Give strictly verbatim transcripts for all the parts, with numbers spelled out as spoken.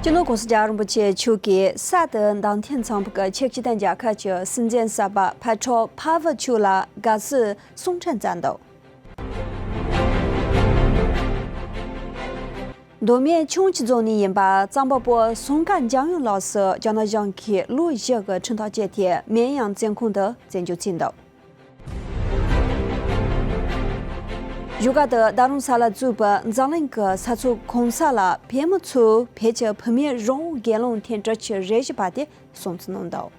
སྤྱི་ནོར་༸གོང་ས་༸སྐྱབས་མགོན་རིན་པོ་ཆེ་མཆོག་གིས་གསར་དུ་བདམས་ཐོན་ཚོགས་པ་གི་ཆབ་སྲིད་དང་རྒྱལ་ཁབ་ཀྱི་སྲིད་འཛིན་གསར་པ་Petro Pavel་མཆོག་ལ་དགའ་བསུ་གསུང་འཕྲིན་བསྩལ་འདུག་མདོ་སྨད་ཁྱུང་མཆུ་རྫོང་ནས་ཡིན་པ་རྩོམ་པ་པོ་ཟུང་དཀར་འཇམ་དབྱངས་ལགས་སུ་རྒྱ་ནག་གཞུང་གིས་ལོ་བཞི་གི་ཁྲིམས་ཐག་བཅད་དེ་མིན་ཡང་བཙོན་ཁང་དུ་བཙན་འཇུག་བྱས་འདུག་བཞུགས་སྒར་དུ་ད་རུང་གསར་ལ་བཙུགས་པའི་འཛམ་གླིང་གི་ས་མཚོ་གང་ས་ལ་བོད་མི་ཚོས་བོད་ཀྱི་བུད་མེད་རང་དབང་སྒེར་ལངས་ཐེངས་དྲུག་ཅུ་རེ་བཞི་པ་དེ་སྲུང་བརྩི་གནང་འདུག་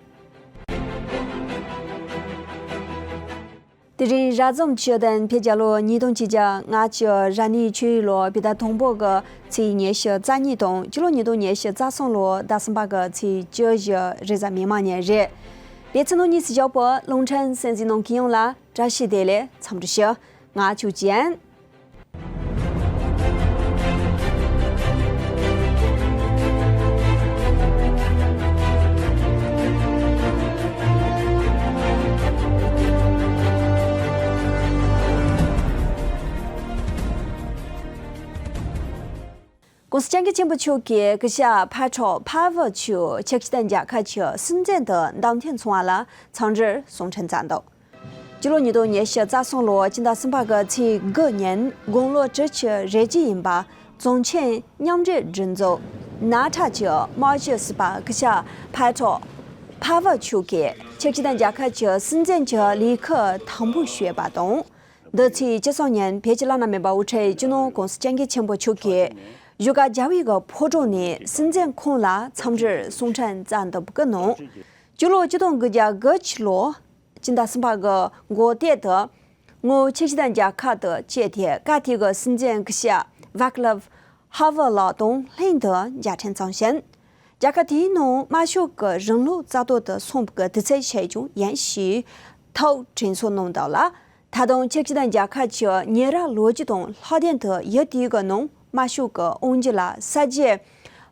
དེ་རིང་རབ་བྱུང་བཅུ་བདུན་བོད་རྒྱལ་ལོ་ཉིས་སྟོང་ཆིག་བརྒྱ་ལྔ་བཅུ་རེ་གཉིས་ཆིག་ལོ་བོད་ཟླ་དང་པོ་གི་ཚེས་ཉི་ཤུ་རྩ་གཉིས་དང་སྤྱི་ལོ་ཉིས་སྟོང་ཉི་ཤུ་རྩ་གསུམ་ལོ་ཟླ་གསུམ་པ་གི་ཚེས་བཅུ་བཞི་རེས་གཟའ་མིག་དམར་ཉིན་རེད། དེ་ཚེ་ནོ་གཉིས་སུ་བཞག་པོ་རླུང་འཕྲིན་གསན་གཟིགས་གནང་མཁན་ཡོངས་ལ་བཀྲ་ཤིས་བདེ་ལེགས་འཚམས་འདྲི་ཞུ། ང་ཆོས་ཅན། ༸གོང་ས་༸སྐྱབས་མགོན་ཆེན་པོ་མཆོག་གིས་སྐུ་ཞབས་Petro Pavel་མཆོག་ཆབ་སྲིད་དང་རྒྱལ་ཁབ་ཀྱི་སྲིད་འཛིན་དུ་བདམས་ཐོན་སོང་བ་ལ་འཚམས་འདྲིར་གསུང་འཕྲིན་བསྩལ་འདུག་སྤྱི་ལོ་ཉིས་སྟོང་ཉི་ཤུ་རྩ་གསུམ་ལོ་སྤྱི་ཟླ་གསུམ་པ་གི་ཚེས་དགུ་ཉིན་དགུང་ལོ་དྲུག་ཅུ་རེ་གཅིག་ཡིན་པ་རྫོང་ཆེན་མཉམ་འབྲེལ་སྒྲིག་འཛུགས་ནཱ་ཐ་གི་དམག་སྤྱི་ཟུར་པ་སྐུ་ཞབས་Petro Pavel་མཆོག་གིས་ཆབ་སྲིད་དང་རྒྱལ་ཁབ་ཀྱི་སྲིད་འཛིན་གྱི་ལས་ཁུར་དམ་འབུལ་ཞུས་པ་དང་། འདི་ཚེས་བཅུ་གསུམ་ཉིན་བོད་ཀྱི་བླ་ན་མེད་པ་དབུ་ཁྲིད་སྤྱི་ནོར་༸གོང་ས་༸སྐྱབས་མགོན་ཆེན་པོ་མཆོག་གིས་བཞུགས་སྒར་རྒྱལ་བའི་གི་ཕོ་བྲང་ནས་སྲིད་འཛིན་ཁོང་ལ་འཚམས་འདྲིར་གསུང་འཕྲིན་བསྩལ་འདུག་གི་ནང་། སྤྱི་ལོ་ཆིག་སྟོང་དགུ་བརྒྱ་དགུ་བཅུ་ལོ་སྤྱི་ཟླ་གསུམ་པ་གི་འགོ་སྟོད་དུ་ངོ་ཆབ་སྲིད་དང་རྒྱལ་ཁབ་ཏུ་བཅད་དེ་སྐབས་དེ་གི་སྲིད་འཛིན་སྐུ་ཞབས་Václav Havel་ལགས་དང་ལྷན་དུ་མཇལ་འཕྲད་གནང་ཞིང་། རྒྱལ་ཁབ་དེའི་ནང་དམར་ཤོག་གི་རིང་ལུགས་རྩ་གཏོར་དུ་སོང་བའི་དུས་ཚོད་ཞིག་ཀྱང་ཡིན་ཞེས་ཐོག་དྲན་གསོ་གནང་འདུག་ལ། ད་དུང་ཆབ་སྲིད་དང་རྒྱལ་ཁབ་ཀྱི་ཉེ་རབས་ལོ་རྒྱུས་དང་ལྷག་དོན་དུ་ཡུལ་དེའི་གི་ནང་དམར་ཤོག་གི་དབང་སྒྱུར་ལ་གསར་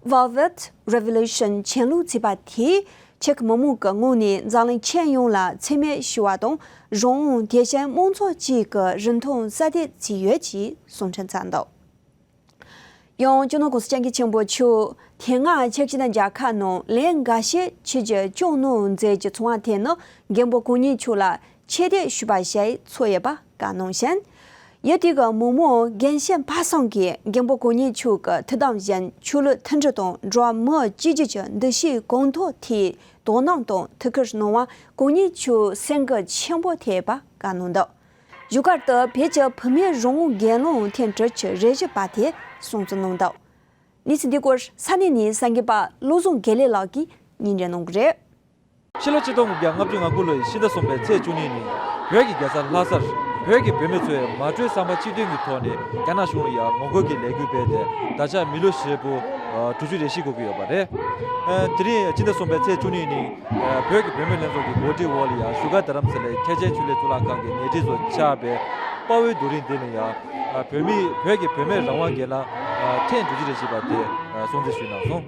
བརྗེ་Velvet Revolution་ཆེན་ལུགས་ཚིག་པ་དེས་ཆེ་གི་མི་མང་གི་ངོས་ནས་འཛམ་གླིང་ཁྱོན་ཡོངས་ལ་མཚན་སྨད་ཞུ་བ་དང་རང་དབང་དེ་བཞིན་དམངས་གཙོ་བཅས་ཀྱི་རིན་ཐང་གསལ་སྟོན་བྱས་ཡོད་ཅེས་གསུང་འཕྲིན་བསྩལ་འདུག་ཡང་སྤྱི་ནོར་༸གོང་ས་༸སྐྱབས་མགོན་ཆེན་པོ་མཆོག་དེ་སྔ་ཆབ་སྲིད་དང་རྒྱལ་ཁབ་ནང་ལས་འགའ་ཤས་ཆེད་ཀྱི་སྐྱོང་གནང་མཛད་ཀྱི་ཚོང་བ་དེ་ནི་རྒན་པོ་གོ་གཉིས་མཆོག་ལ་ཆེ་བསྟོད་ཞུས་པ་ཞིག་ཚོགས་ཡོད་པ་བཀའ་གནང་ཞིང་། ཡུལ་དེ་གི་མི་མང་རྒན་གཞོན་བར་གསུམ་གྱིས་རྒན་པོ་གོ་གཉིས་མཆོག་གི་ཐུགས་དམ་བཞིན་ཆོས་ལུགས་མཐུན་སྒྲིལ་དང་འགྲོ་བ་མི་གཅིག་གྱུར་གྱི་འདུ་ཤེས་གོང་མཐོར་ཐུག་དོ་སྣང་དང་ཐུགས་ཁུར་གནང་བ་གོ་གཉིས་མཆོག་སེམས་ཀྱི་ཆེན་པོ་ཐེབས་པ་བཀའ་གནང་འདུག་བཞུགས་སྒར་དུ་བོད་ཀྱི་བུད་མེད་རང་དབང་སྒེར་ལངས་ཐེངས་དྲུག་ཅུ་རེ་བཞི་པ་དེ་སྲུང་བརྩི་གནང་འདུག་གནས་ཚུལ་འདི་སྐོར་ས་གནས་ནས་གསར་འགོད་པ་བློ་བཟང་དགེ་ལེགས་ལགས་ཀྱིས་སྙན་སྒྲོན་གནང་གི་རེད། ཕྱི་ལོ་ཆིག་སྟོང་དགུ་བརྒྱ་ལྔ་བཅུ་ང་དགུ་ལོའི་ཕྱི་ཟླ་གསུམ་པའི་ཚེས་བཅུ་གཉིས་ཉིན་བོད་ཀྱི་རྒྱལ་ས་ལྷ་སར་བོད་ཀྱི་བུད་མེད་ཚོས་མ་གྲོས་བསམ་པ་གཅིག་མཐུན་གྱི་ཐོག་ནས་རྒྱ་ནག་གཞུང་ལ་ཡང་ངོ་རྒོལ་གྱི་ལས་འགུལ་སྤེལ་ཏེ་ད་ཆ་མི་ལོ་ཧྲིལ་པོ་དྲུག་ཅུ་རེ་བཞི་འཁོར་གྱི་ཡོད་པ་རེད། དེ་རིང་ཕྱི་ཟླ་གསུམ་པའི་ཚེས་བཅུ་གཉིས་ཉིན། བོད་ཀྱི་བུད་མེད་ལྷན་ཚོགས་ཀྱི་འགོ་ཁྲིད་འོག་ལ་ཡང་བཞུགས་སྒར་རྡ་རམ་ས་ལའི་མཁན་ཆེན་ཆོས་ལས་གཙུག་ལག་ཁང་གི་ཉེ་འཁྲིས་སུ་ཆགས་པའི་དཔའ་བོའི་རྡོ་རིང་འདི་ནས་ཡང་བོད་མི་བོད་ཀྱི་བུད་མེད་རང་དབང་སྒེར་ལངས་ཐེངས་དྲུག་ཅུ་རེ་བཞི་པ་དེ་སྲུང་བརྩི་ཞུས་གནང་སོང་།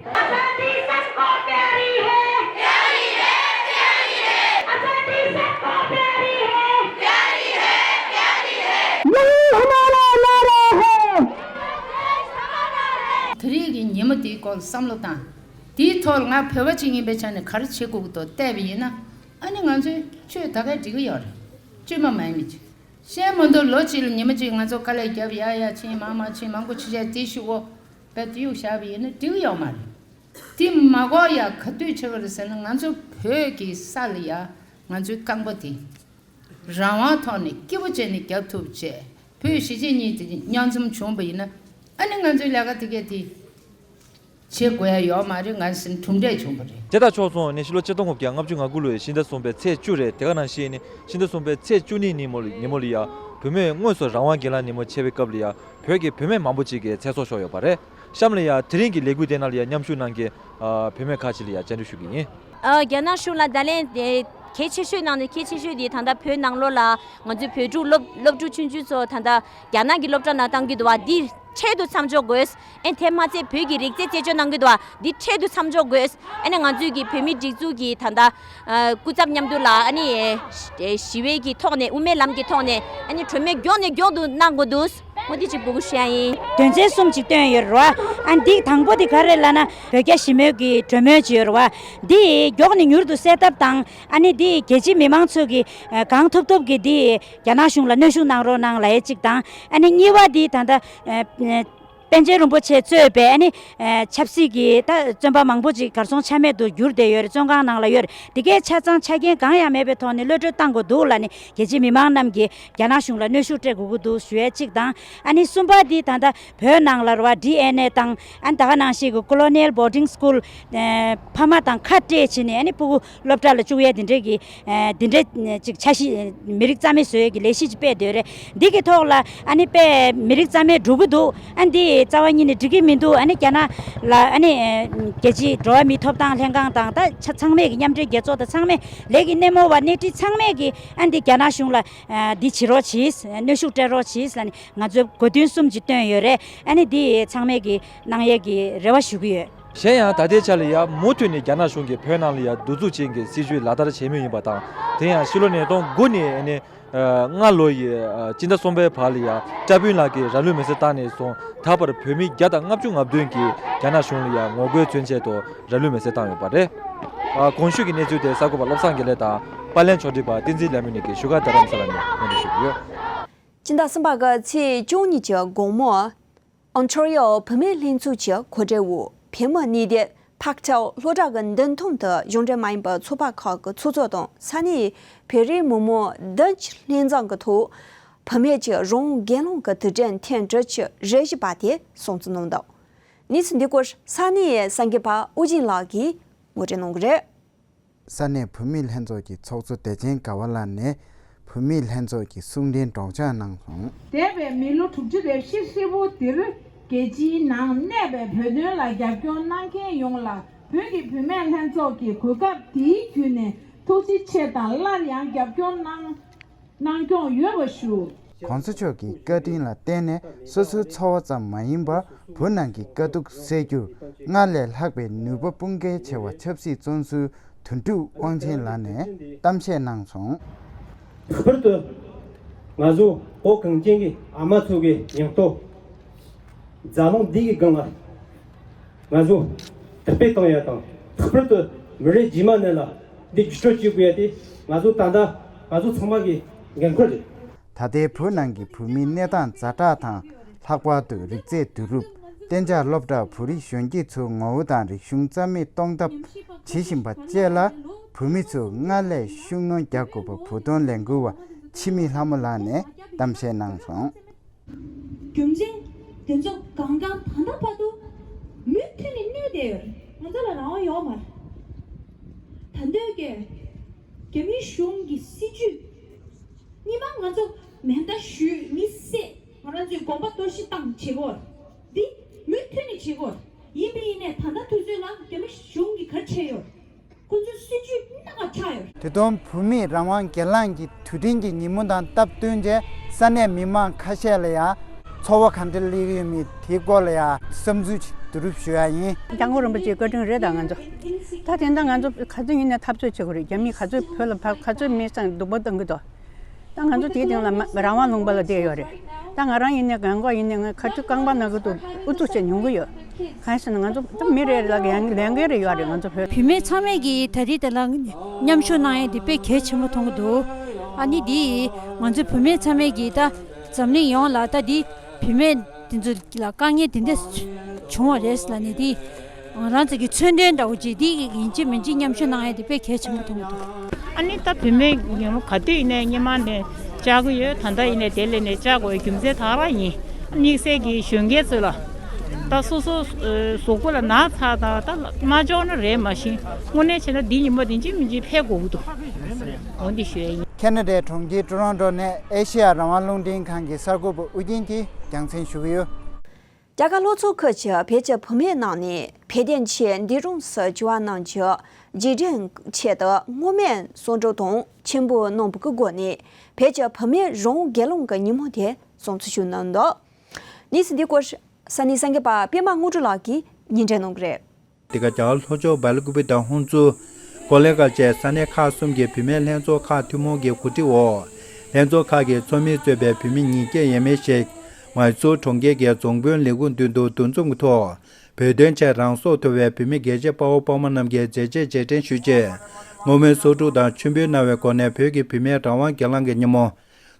དེ་རིང་གི་ཉིན་མོ་དེའི་སྐོར་བསམ་བློ་བཏང་། དེའི་ཐོག་ལ་ང་བོད་པ་ཅིག་ཡིན་པའི་ཆ་ནས་ག་རེ་བྱེད་དགོས་ཀྱི་འདུག་བལྟས་པ་ཡིན་ན། ཨ་ནི་ང་ཚོའི་ཆོས་ད་གའི་འགྲིག་གི་ཡོད་རེད། བཅོས་མ་མ་ཡིན་མི་ཅིག་ཤེས་མ་འདུག་ལོ་གཅིག་ལ་ཉི་མ་གཅིག་ང་ཚོ་དཀའ་ལས་རྒྱབ་ཡ་ཡ་ཕྱིན་མ་མ་ཕྱིན་མང་པོ་ཕྱི་བཤད་དེ་ཤུ་འོ་བས་དེ་གཡུག་བཞག་པ་ཡིན་ན་འགྲིག་གི་ཡོད་མ་རེད། དེ་མ་གོ་ཡ་ག་དུས་ཆགས་ཀྱི་རེད་ཟེར་ན་ང་ཚོ་བོད་ཀྱི་ས་ལ་ཡ་ང་ཚོའི་རྐང་པ་དེ་རང་དབང་ཐོག་ནས་སྐྱིད་པོ་བྱས་ནས་རྒྱབ་ཐུབ་བྱས་བོད་གཞིས་བྱེས་གཉིས་དེ་མཉམ་འཛོམས་བྱུང་བ་ཡིན་ན་ཨ་ནི་ང་ཚོའི་ལས་ཀ་དེ་གས་དེ། བྱེད་དགོས་ཡ་ཡོད་མ་རེད། ང་ཟིན་གྲུབ་འབྲས་བྱུང་བ་རེད། དེ་དང་ཕྱོགས་མཚུངས་ནས་ཕྱི་ལོ་ཆིག་སྟོང་དགུ་བརྒྱ་ལྔ་བཅུ་ང་དགུ་ལོའི་ཕྱི་ཟླ་གསུམ་པའི་ཚེས་བཅུ་རེད། དེ་ག་ནང་བཞིན་ནི་ཕྱི་ཟླ་གསུམ་པའི་ཚེས་བཅུ་གཉིས་ཉིན་མོ་ལ་ཉིན་མོ་ལ་ཡ་བུད་མེད་དངོས་སུ་རང་དབང་སྒེར་ལངས་ཉིན་མོ་ཆེ་བའི་སྐབས་ལ་ཡ་བོད་ཀྱི་བུད་མེད་མང་པོ་ཅིག་གིས་ཚེ་སྲོག་ཤོར་ཡོད་པ་རེད། གཤམ་ལ་ཡ་དེ་རིང་གི་ལས་འགུལ་དེ་ནང་ལ་ཡ་མཉམ་ཞུགས་གནང་མཁན་བུད་མེད་ཁག་ཅིག་ལ་ཡ་བཅར་འདྲི་ཞུ་གི་ཡིན། ཨ། རྒྱ་ནག་གཞུང་ལ་བརྡ་ལན་དེ་གལ་ཆེ་ཤོས་ནང་ནས་གལ་ཆེ་ཤོས་དེ་ད་ལྟ་བོད་ནང་ལོགས་ལ་ང་ཚོའི་བོད་ཕྲུག་སློབ་སློབ་ཕྲུག་ཆུང་ཆུང་ཚོ་ད་ལྟ་རྒྱ་ནག་གི་སློབ་གྲྭ་ནང་བཏང་གི་འདུག་བ། འདི་འཕྲལ་དུ་མཚམས་འཇོག་དགོས། ཨེ་དེ་མ་ཚད་བོད་ཀྱི་རིག་རྩལ་རྩེད་འཇོ་གནང་གི་འདུག་བ། འདི་འཕྲལ་དུ་མཚམས་འཇོག་དགོས། ཨ་ནི་ང་ཚོའི་གི་བོད་མི་སྒྲིག་འཛུགས་ཀྱི་ད་ལྟ་ཨ་སྐུ་ཚབ་མཉམ་དུ་ལ་ཨ་ནི་ཨེ་ཞི་བའི་གི་ཐོག་ནས་དབུ་མའི་ལམ་གྱི་ཐོག་ནས་ཨ་ནི་གྲོས་མོལ་མགྱོགས་ནས་མགྱོགས་དུ་གནང་དགོས་འདུག་འོ་འདི་གཅིག་འབོད་སྐུལ་ཞུ་ཡ་ཡིན། དོན་ཚན་གསུམ་ཅིག་བཏོན་ཡོད་རེད་བ། ཨ་འདི་དང་པོ་དེ་ག་རེ་ལབ་ན་བོད་རྒྱ་ཞི་མོལ་གྱི་གྲོས་མོལ་ཅིག་ཡོད་རེད་བ། འདི་མགྱོགས་ནས་མྱུར་དུ་སེལ་ཐབས་དང་ཨ་ནི་འདི་རྒྱལ་སྤྱིའི་མི་མང་ཚོ་གིས་གང་ཐུབ་ཐུབ་ཀྱིས་འདི་རྒྱ་ནག་གཞུང་ལ་གནོན་ཤུགས་གནང་རོགས་གནང་ལབ་ཡས་གཅིག་དང་ཨ་ནི་གཉིས་པ་འདི་ད་ལྟ་པཎ་ཆེན་རིན་པོ་ཆེ་གཙོས་པའི་ཨ་ནི་ཆབ་སྲིད་ཀྱི་ད་བཙོན་པ་མང་པོ་ཅིག་གར་སོང་ཆ་མེད་དུ་གྱུར་བསྡད་ཡོད་རེད། བཙོན་ཁང་ནང་ལ་ཡོད་རེད། འདི་གའི་ཆ་ཚང་ཆ་རྐྱེན་གང་ཡང་མེད་པའི་ཐོག་ནས་གློད་གྲོལ་བཏང་དགོས་འདུག་ལབ་ནས་རྒྱལ་སྤྱིའི་མི་མང་རྣམས་ཀྱིས་རྒྱ་ནག་གཞུང་ལ་གནོན་ཤུགས་སྤྲད་དགོས་ཀྱི་འདུག་ཞུ་ཡས་གཅིག་དང་ཨ་ནི་གསུམ་པ་འདི་ད་ལྟ་བོད་ནང་ལ་རེད་བ། ཌི་ཨེན་ཨེ་དང་ཨ་ནི་ད་ག་ནང་བཞིན་གྱི་Colonial Boarding School ཕ་མ་དང་ཁ་སྤྲད་བྱས་ནས་ཨ་ནི་ཕྲུ་གུ་སློབ་གྲྭ་ལ་བཅུག་ཡས་འདི་འདྲས་ཀྱི་འདི་འདྲས་ཅིག་འཆར་གཞི་མི་རིགས་རྩ་མེད་བཟོ་ཡས་ཀྱི་ལས་གཞི་ཅིག་སྤེལ་བསྡད་ཡོད་རེད། འདི་གི་ཐོག་ལ་ཨ་ནི་དཔེ་མི་རིགས་རྩ་མེད་འགྲོ་གི་འདུག་ཨ་འདི་རྩ་བ་ཉིད་ནས་འགྲིག་གི་མི་འདུག་ཨ་ནི་རྒྱ་ནག་ལ་ཨ་ནི་རྒྱལ་སྤྱིའི་འགྲོ་བ་མིའི་ཐོབ་ཐང་ལྷན་ཁང་དང་ད་ཆ་ཚང་མས་ཀྱི་མཉམ་འབྲེལ་རྒྱལ་ཚོགས་དང་ཚང་མས་ལས་ཀྱི་སྣེ་མོ་བ་སྣེ་ཁྲིད་ཚང་མས་ཀྱི་ཨ་འདི་རྒྱ་ནག་གཞུང་ལ་འདི་བྱེད་རོགས་གྱིས། གནོན་ཤུགས་སྤྲད་རོགས་གྱིས་ལབ་ནས་ང་ཚོས་དགོས་འདུན་གསུམ་ཅིག་བཏོན་ཡོད་རེད། ཨ་ནི་འདི་ཚང་མས་ཀྱི་གནང་ཡས་ཀྱི་རེ་བ་ཞུ་གི་ཡོད། གཞན་ཡང་ད་ལྟའི་ཆ་ལ་ཡ་མུ་མཐུད་ནས་རྒྱ་ནག་གཞུང་གིས་བོད་ནང་ལ་ཡ་གདུག་རྩུབ་ཅན་གྱི་སྲིད་བྱུས་ལག་བསྟར་བྱེད་མུས་ཡིན་པ་དང་། དེ་ཡང་ཕྱི་ལོ་ཉིས་སྟོང་དགུ་ནས་ཨ་ནི་ལྔ་ལོ་ཡི་སྤྱི་ཟླ་གསུམ་པའི་བར་ལ་ཡ་བཀྲ་སྤུན་ལགས་ཀྱིས་ར་ལུག་མེ་བསྲེགས་བཏང་ནས་བཟུང་ད་བར་བོད་མི་བརྒྱ་དང་ལྔ་བཅུ་ང་བདུན་གྱིས་རྒྱ་ནག་གཞུང་ལ་ཡ་ངོ་རྒོལ་མཚོན་ཆེད་དུ་ར་ལུག་མེ་བསྲེགས་བཏང་ཡོད་པ་རེད། གོང་ཞུས་ཀྱི་གནས་ཚུལ་དེ་གསར་འགོད་པ་བློ་བཟང་དགེ་ལེགས་དང་པར་ལེན་ཕྱོགས་སྒྲིག་པ་བསྟན་འཛིན་ལྷ་མོ་གཉིས་ཀྱིས་བཞུགས་སྒར་རྡ་རམ་ས་ལ་ནས་སྙན་སྒྲོན་ཞུ་གི་ཡོད། སྤྱི་ཟླ་གསུམ་པ་གི་ཚེས་བཅུ་གཉིས་ཀྱི་དགོང་མོ། ཨོན་ཊ་རི་ཡོ་བུད་མེད་ལྷན་ཚོགས་ཀྱི་གོ་སྒྲིག་འོག་བོད་མི་གནས་སྡོད་ཐག་ཆའོ་སློབ་གྲྭ་གི་མདུན་ཐང་དུ་གཞུང་འབྲེལ་མ་ཡིན་པའི་ཚོགས་པ་ཁག་གི་ཚོགས་གཙོ་དང་ས་གནས་བོད་རིགས་མི་མང་བདུན་ཅུ་ལྷན་འཛོམས་ཀྱི་ཐོག་བུད་མེད་ཀྱི་རང་དབང་སྒེར་ལངས་ཀྱི་དུས་དྲན་ཐེངས་དྲུག་ཅུ་རེ་བཞི་པ་དེ་སྲུང་བརྩི་གནང་འདུག་གནས་ཚུལ་འདི་སྐོར་ས་གནས་གསར་འགོད་པ་ཨོ་རྒྱན་ལགས་ཀྱིས་ངོ་སྤྲོད་གནང་གི་རེད། ས་གནས་བུད་མེད་ལྷན་ཚོགས་ཀྱི་ཚོགས་གཙོ་བདེ་ཆེན་དགའ་བ་ལགས་ནས་བུད་མེད་ལྷན་ཚོགས་ཀྱི་གསུང་འཕྲིན་སྒྲོག་སྦྱང་གནང་སོང་། འདས་པའི་མི་ལོ་དྲུག་ཅུ་རེ་བཞི་ཧྲིལ་པོ་འདིར་རྒྱལ་སྤྱིའི་ནང་གནས་པའི་བོད་དོན་ལ་རྒྱབ་སྐྱོར་གནང་མཁན་ཡོངས་ལ་བོད་ཀྱི་བུད་མེད་ལྷན་ཚོགས་ཀྱིས་གོ་སྐབས་འདིའི་བརྒྱུད་ནས་ཐུགས་རྗེ་ཆེ་དང་སླར་ཡང་རྒྱབ་སྐྱོར་གནང་གནང་སྐྱོང་ཡོད་པ་ཞུ། གོང་ས་མཆོག་གི་བཀའ་དྲིན་ལ་བརྟེན་ནས་སོ་སོའི་འཚོ་བ་ཙམ་མ་ཡིན་པར་བོད་ནང་གི་དཀའ་སྡུག་སེལ་རྒྱུར་སྔར་ལས་ལྷག་པའི་ནུས་པ་སྤུངས་འགལ་ཆེ་བ་ཆབ་སྲིད་བཙོན་ཟུར་དོན་གྲུབ་དབང་ཆེན་ལགས་ནས་གཏམ་བཤད་གནང་སོང་། ལྷག་པར་དུ་ང་ཚོ་བོད་གངས་ཅན་གྱི་ཨ་མ་ཚོ་གི་སྙིང་སྟོབས་འཛམ་གླིང་འདི་གི་སྒང་ལ་ང་ཚོ་དར་སྤེལ་གཏོང་ཡ་དང་། ལྷག་པར་དུ་མི་རབས་རྗེས་མ་ནས་ལ་འདི་བརྒྱུད་སྤྲོད་བྱེད་དགོས་ཡ་དེ་ང་ཚོ་ད་ལྟ་ང་ཚོ་ཚང་མ་གི་འགན་ཁུར་རེད། ད་ལྟའི་བོད་ནང་གི་བོད་མིའི་གནས་སྟངས་ཛ་དྲག་དང་། ལྷག་པར་དུ་རིག་རྩལ་བསྡུ་རུབ། གཏན་འཇགས་སློབ་གྲྭ། བོད་རིགས་གཞོན་སྐྱེས་ཚོའི་ངོ་བོ་དང་རིག་གཞུང་རྩ་མེད་གཏོང་ཐབས་བྱེད་བཞིན་པ་བཅས་ལ་བོད་མི་ཚོས་སྔར་ལས་ཤུགས་སྣོན་རྒྱག་དགོས་པ་བོད་དོན་ལས་འགུལ་བ་འཆི་མེད་ལྷ་མོ་ལགས་ནས་གཏམ་བཤད་གནང་སོང་། རྒྱུ་མཚན་དེ་ཚོ་གང་གང་ད་ལྟ་བར་དུ་མུ་མཐུད་ནས་གནས་བསྡད་ཡོད་རེད། ང་ཚོ་ལ་རང་དབང་ཡོད་མ་རེད། ད་འདོད་ཀྱི་རྒྱ་མིའི་གཞུང་གི་སྲིད་ཇུས་སྔོན་མ་ང་ཚོ་མེ་མདའ་གཞུས་མི་བསད། ང་རང་ཚོའི་དགོན་པ་གཏོར་བཤིག་བཏང་བྱེད་སྒོ་འདི་མུ་མཐུད་ནས་བྱེད་སྒོ་ཡིན་པ་ཡིན་ནའི་ད་ལྟ་དུས་ཚོད་ལ་རྒྱ་མི་གཞུང་གིས་ག་རེ་བྱས་ཡོད། ཁོ་ཚོའི་སྲིད་ཇུས་སྣ་ཁ་ཆགས་ཡོད། དེ་དུས་བོད་མིའི་རང་དབང་སྒེར་ལངས་ཀྱི་དུས་དྲན་གྱི་ཉིན་མོ་དང་སྟབས་བསྟུན་བྱས་ས་གནས་མི་མང་ཁ་ཤས་ལ་ཡང་ཚོར་བ་ག་འདྲ་སླེབས་ཀྱི་ཡོད་མེད་དེའི་སྐོར་ལ་ཡང་བསམ་ཚུལ་ཅིག་བསྡུ་རུབ་ཞུ་ཡ་ཡིན། སྐྱབས་མགོན་རིན་པོ་ཆེའི་བཀའ་དྲིན་རེད། ད་ང་ཚོ་ད་དེ་འདྲ་ང་ཚོ་ག་ཚོད་ཡིན་ནའི་འཐབ་རྩོད་བྱེད་དགོས་རེད། རྒྱ་མིས་ག་ཚོད་བོད་ལ་ཕབ། ག་ཚོད་མི་སང་སྡུག་པོ་གཏོང་གི་འདུག་ད་ང་ཚོ་དེའི་སྟེང་ལ་མ་རང་དབང་ལུང་པ་ལ་བསྡད་ཡོད་རེད། ད་ང་རང་ཡིན་ནའི་རྒན་གོག་ཡིན་ནའི་ང་ག་དུས་རྐང་པ་ན་གི་འདུག་ཨུ་ཚུགས་བྱས་མྱོང་གི་ཡོད། གང་ཡིན་ཟེར་ན་ང་ཚོ་ད་མི་རེ་རེ་ལ་ཡང་ལས་འགན་རེ་ཡོད་རེད། ང་ཚོ་བོད། བུད་མེད་ཚང་མས་ཀྱིས་ད་རེས་དེ་ལ་མཉམ་ཞུགས་གནང་ཡས་དེ་དཔེ་གལ་ཆེན་པོ་མཐོང་གི་འདུག་ཨ་ནི་འདི་ང་ཚོའི་བུད་མེད་ཚང་མས་ཀྱིས་ད་འཛམ་གླིང་ཡོངས་ལ་ད་འདི་བུད་མེད་དེ་ཚོ་ལ་དཀའ་ངལ་དེ་འདྲ་བྱུང་བ་རེད་ལབ་ནས་འདི། ང་རང་ཚོ་གི་མཚོན་དོན་འདྲ་བོ་ཅིག་འདི་ཡིན་གཅིག་མིན་གཅིག་མཉམ་ཞུགས་གནང་ཡས་དེ་དཔེ་གལ་ཆེན་པོ་མཐོང་གི་འདུག་ཨ་ནི་ད་བུད་མེད་ཉིན་མོ་ག་དུས་ཡིན་ནའི་སྔོན་མ་ནས་བཅར་གི་ཡོད། ད་ལྟ་ཡིན་ནའི་དེ་ལས་ནས་བཅར་དགོས་རྒྱུ་མཚན་དེ་རང་ཡིན། དམིགས་བསལ་གྱི་གཞོན་སྐྱེས་ཚོ་ལ་ད་སོ་སོ་གཟུགས་པོ་ལ་ན་ཚ་དང་ད་རྨ་འབྱོར་ནི་རེད། མ་གཞི་དངོས་གནས་བྱས་ན་འདི་ཉིན་མོ་དེ་གཅིག་མིན་གཅིག་ཕེབས་དགོས་ཀྱི་འདུག་འོ་འདི་ཞུ་ཡས་ཡིན། ཁེ་ན་ཌའི་གྲོང་ཁྱེར་ཀྲོ་རོན་ཀྲོ་ནས་ཨེ་ཤེ་ཡ་རང་དབང་རླུང་འཕྲིན་ཁང་གི་གསར་འགོད་པ་ཨུ་རྒྱན་གྱིས་རྒྱང་སྲིང་ཞུ་གི་ཡོད། རྒྱ་གར་ལྷོ་ཕྱོགས་ཁུལ་གྱི་བོད་ཀྱི་བུད་མེད་རྣམས་ནས་བོད་དོན་ཆེད་འདས་གྲོངས་སུ་གྱུར་བ་རྣམས་ཀྱི་རྗེས་དྲན་ཆེད་དུ་སྔོན་མའི་གསོལ་འགྲོ་དང་མཆོད་འབུལ་གནང་བའི་སྒོ་ནས་བོད་ཀྱི་བུད་མེད་རང་དབང་སྒེར་ལངས་ཀྱི་ཉིན་མོ་དེ་སྲུང་བརྩི་ཞུས་གནང་འདུག་གནས་ཚུལ་འདི་སྐོར་ས་གནས་གསར་འགོད་པ་པད་མ་དངོས་གྲུབ་ལགས་ཀྱིས་སྙན་སྒྲོན་གནང་གི་རེད། དེ་ག་རྒྱ་གར་ལྷོ་ཕྱོགས་སྦེལ་ཀུ་པེ་དང་ཧུན་སུར། ཀོ་ལེ་གྷལ་བཅས་ས་གནས་ཁག་གསུམ་གྱི་བུད་མེད་ལྷན་ཚོགས་ཁག་ཐུན་མོང་གི་གོ་སྒྲིག་འོག་ལྷན་ཚོགས་ཁག་གི་ཚོགས་མིས་གཙོས་པའི་བུད་མེད་ཉིས་བརྒྱ་ཡས་མས་ཤིག་ མའི་སོར་གྲོང་ཁྱེར་གྱི་རྫོང་དཔོན་ལས་ཁུངས་མདུན་དུ་འདུ་འཛོམས་ཀྱི་ཐོག་བོད་དོན་ཆེད་རང་སྲོག་དོར་བའི་བོད་མི་རྒྱལ་གཅེས་དཔའ་བོ་དཔའ་མོ་རྣམས་ཀྱི་མཛད་རྗེས་རྗེས་དྲན་ཞུ་ཆེད། བསྔོ་སྨོན་གསོག་སྒྲུབ་དང་མཆོད་འབུལ་གནང་བའི་སྒོ་ནས་བོད་ཀྱི་བུད་མེད་རང་དབང་སྒེར་ལངས་ཀྱི་ཉིན་མོ་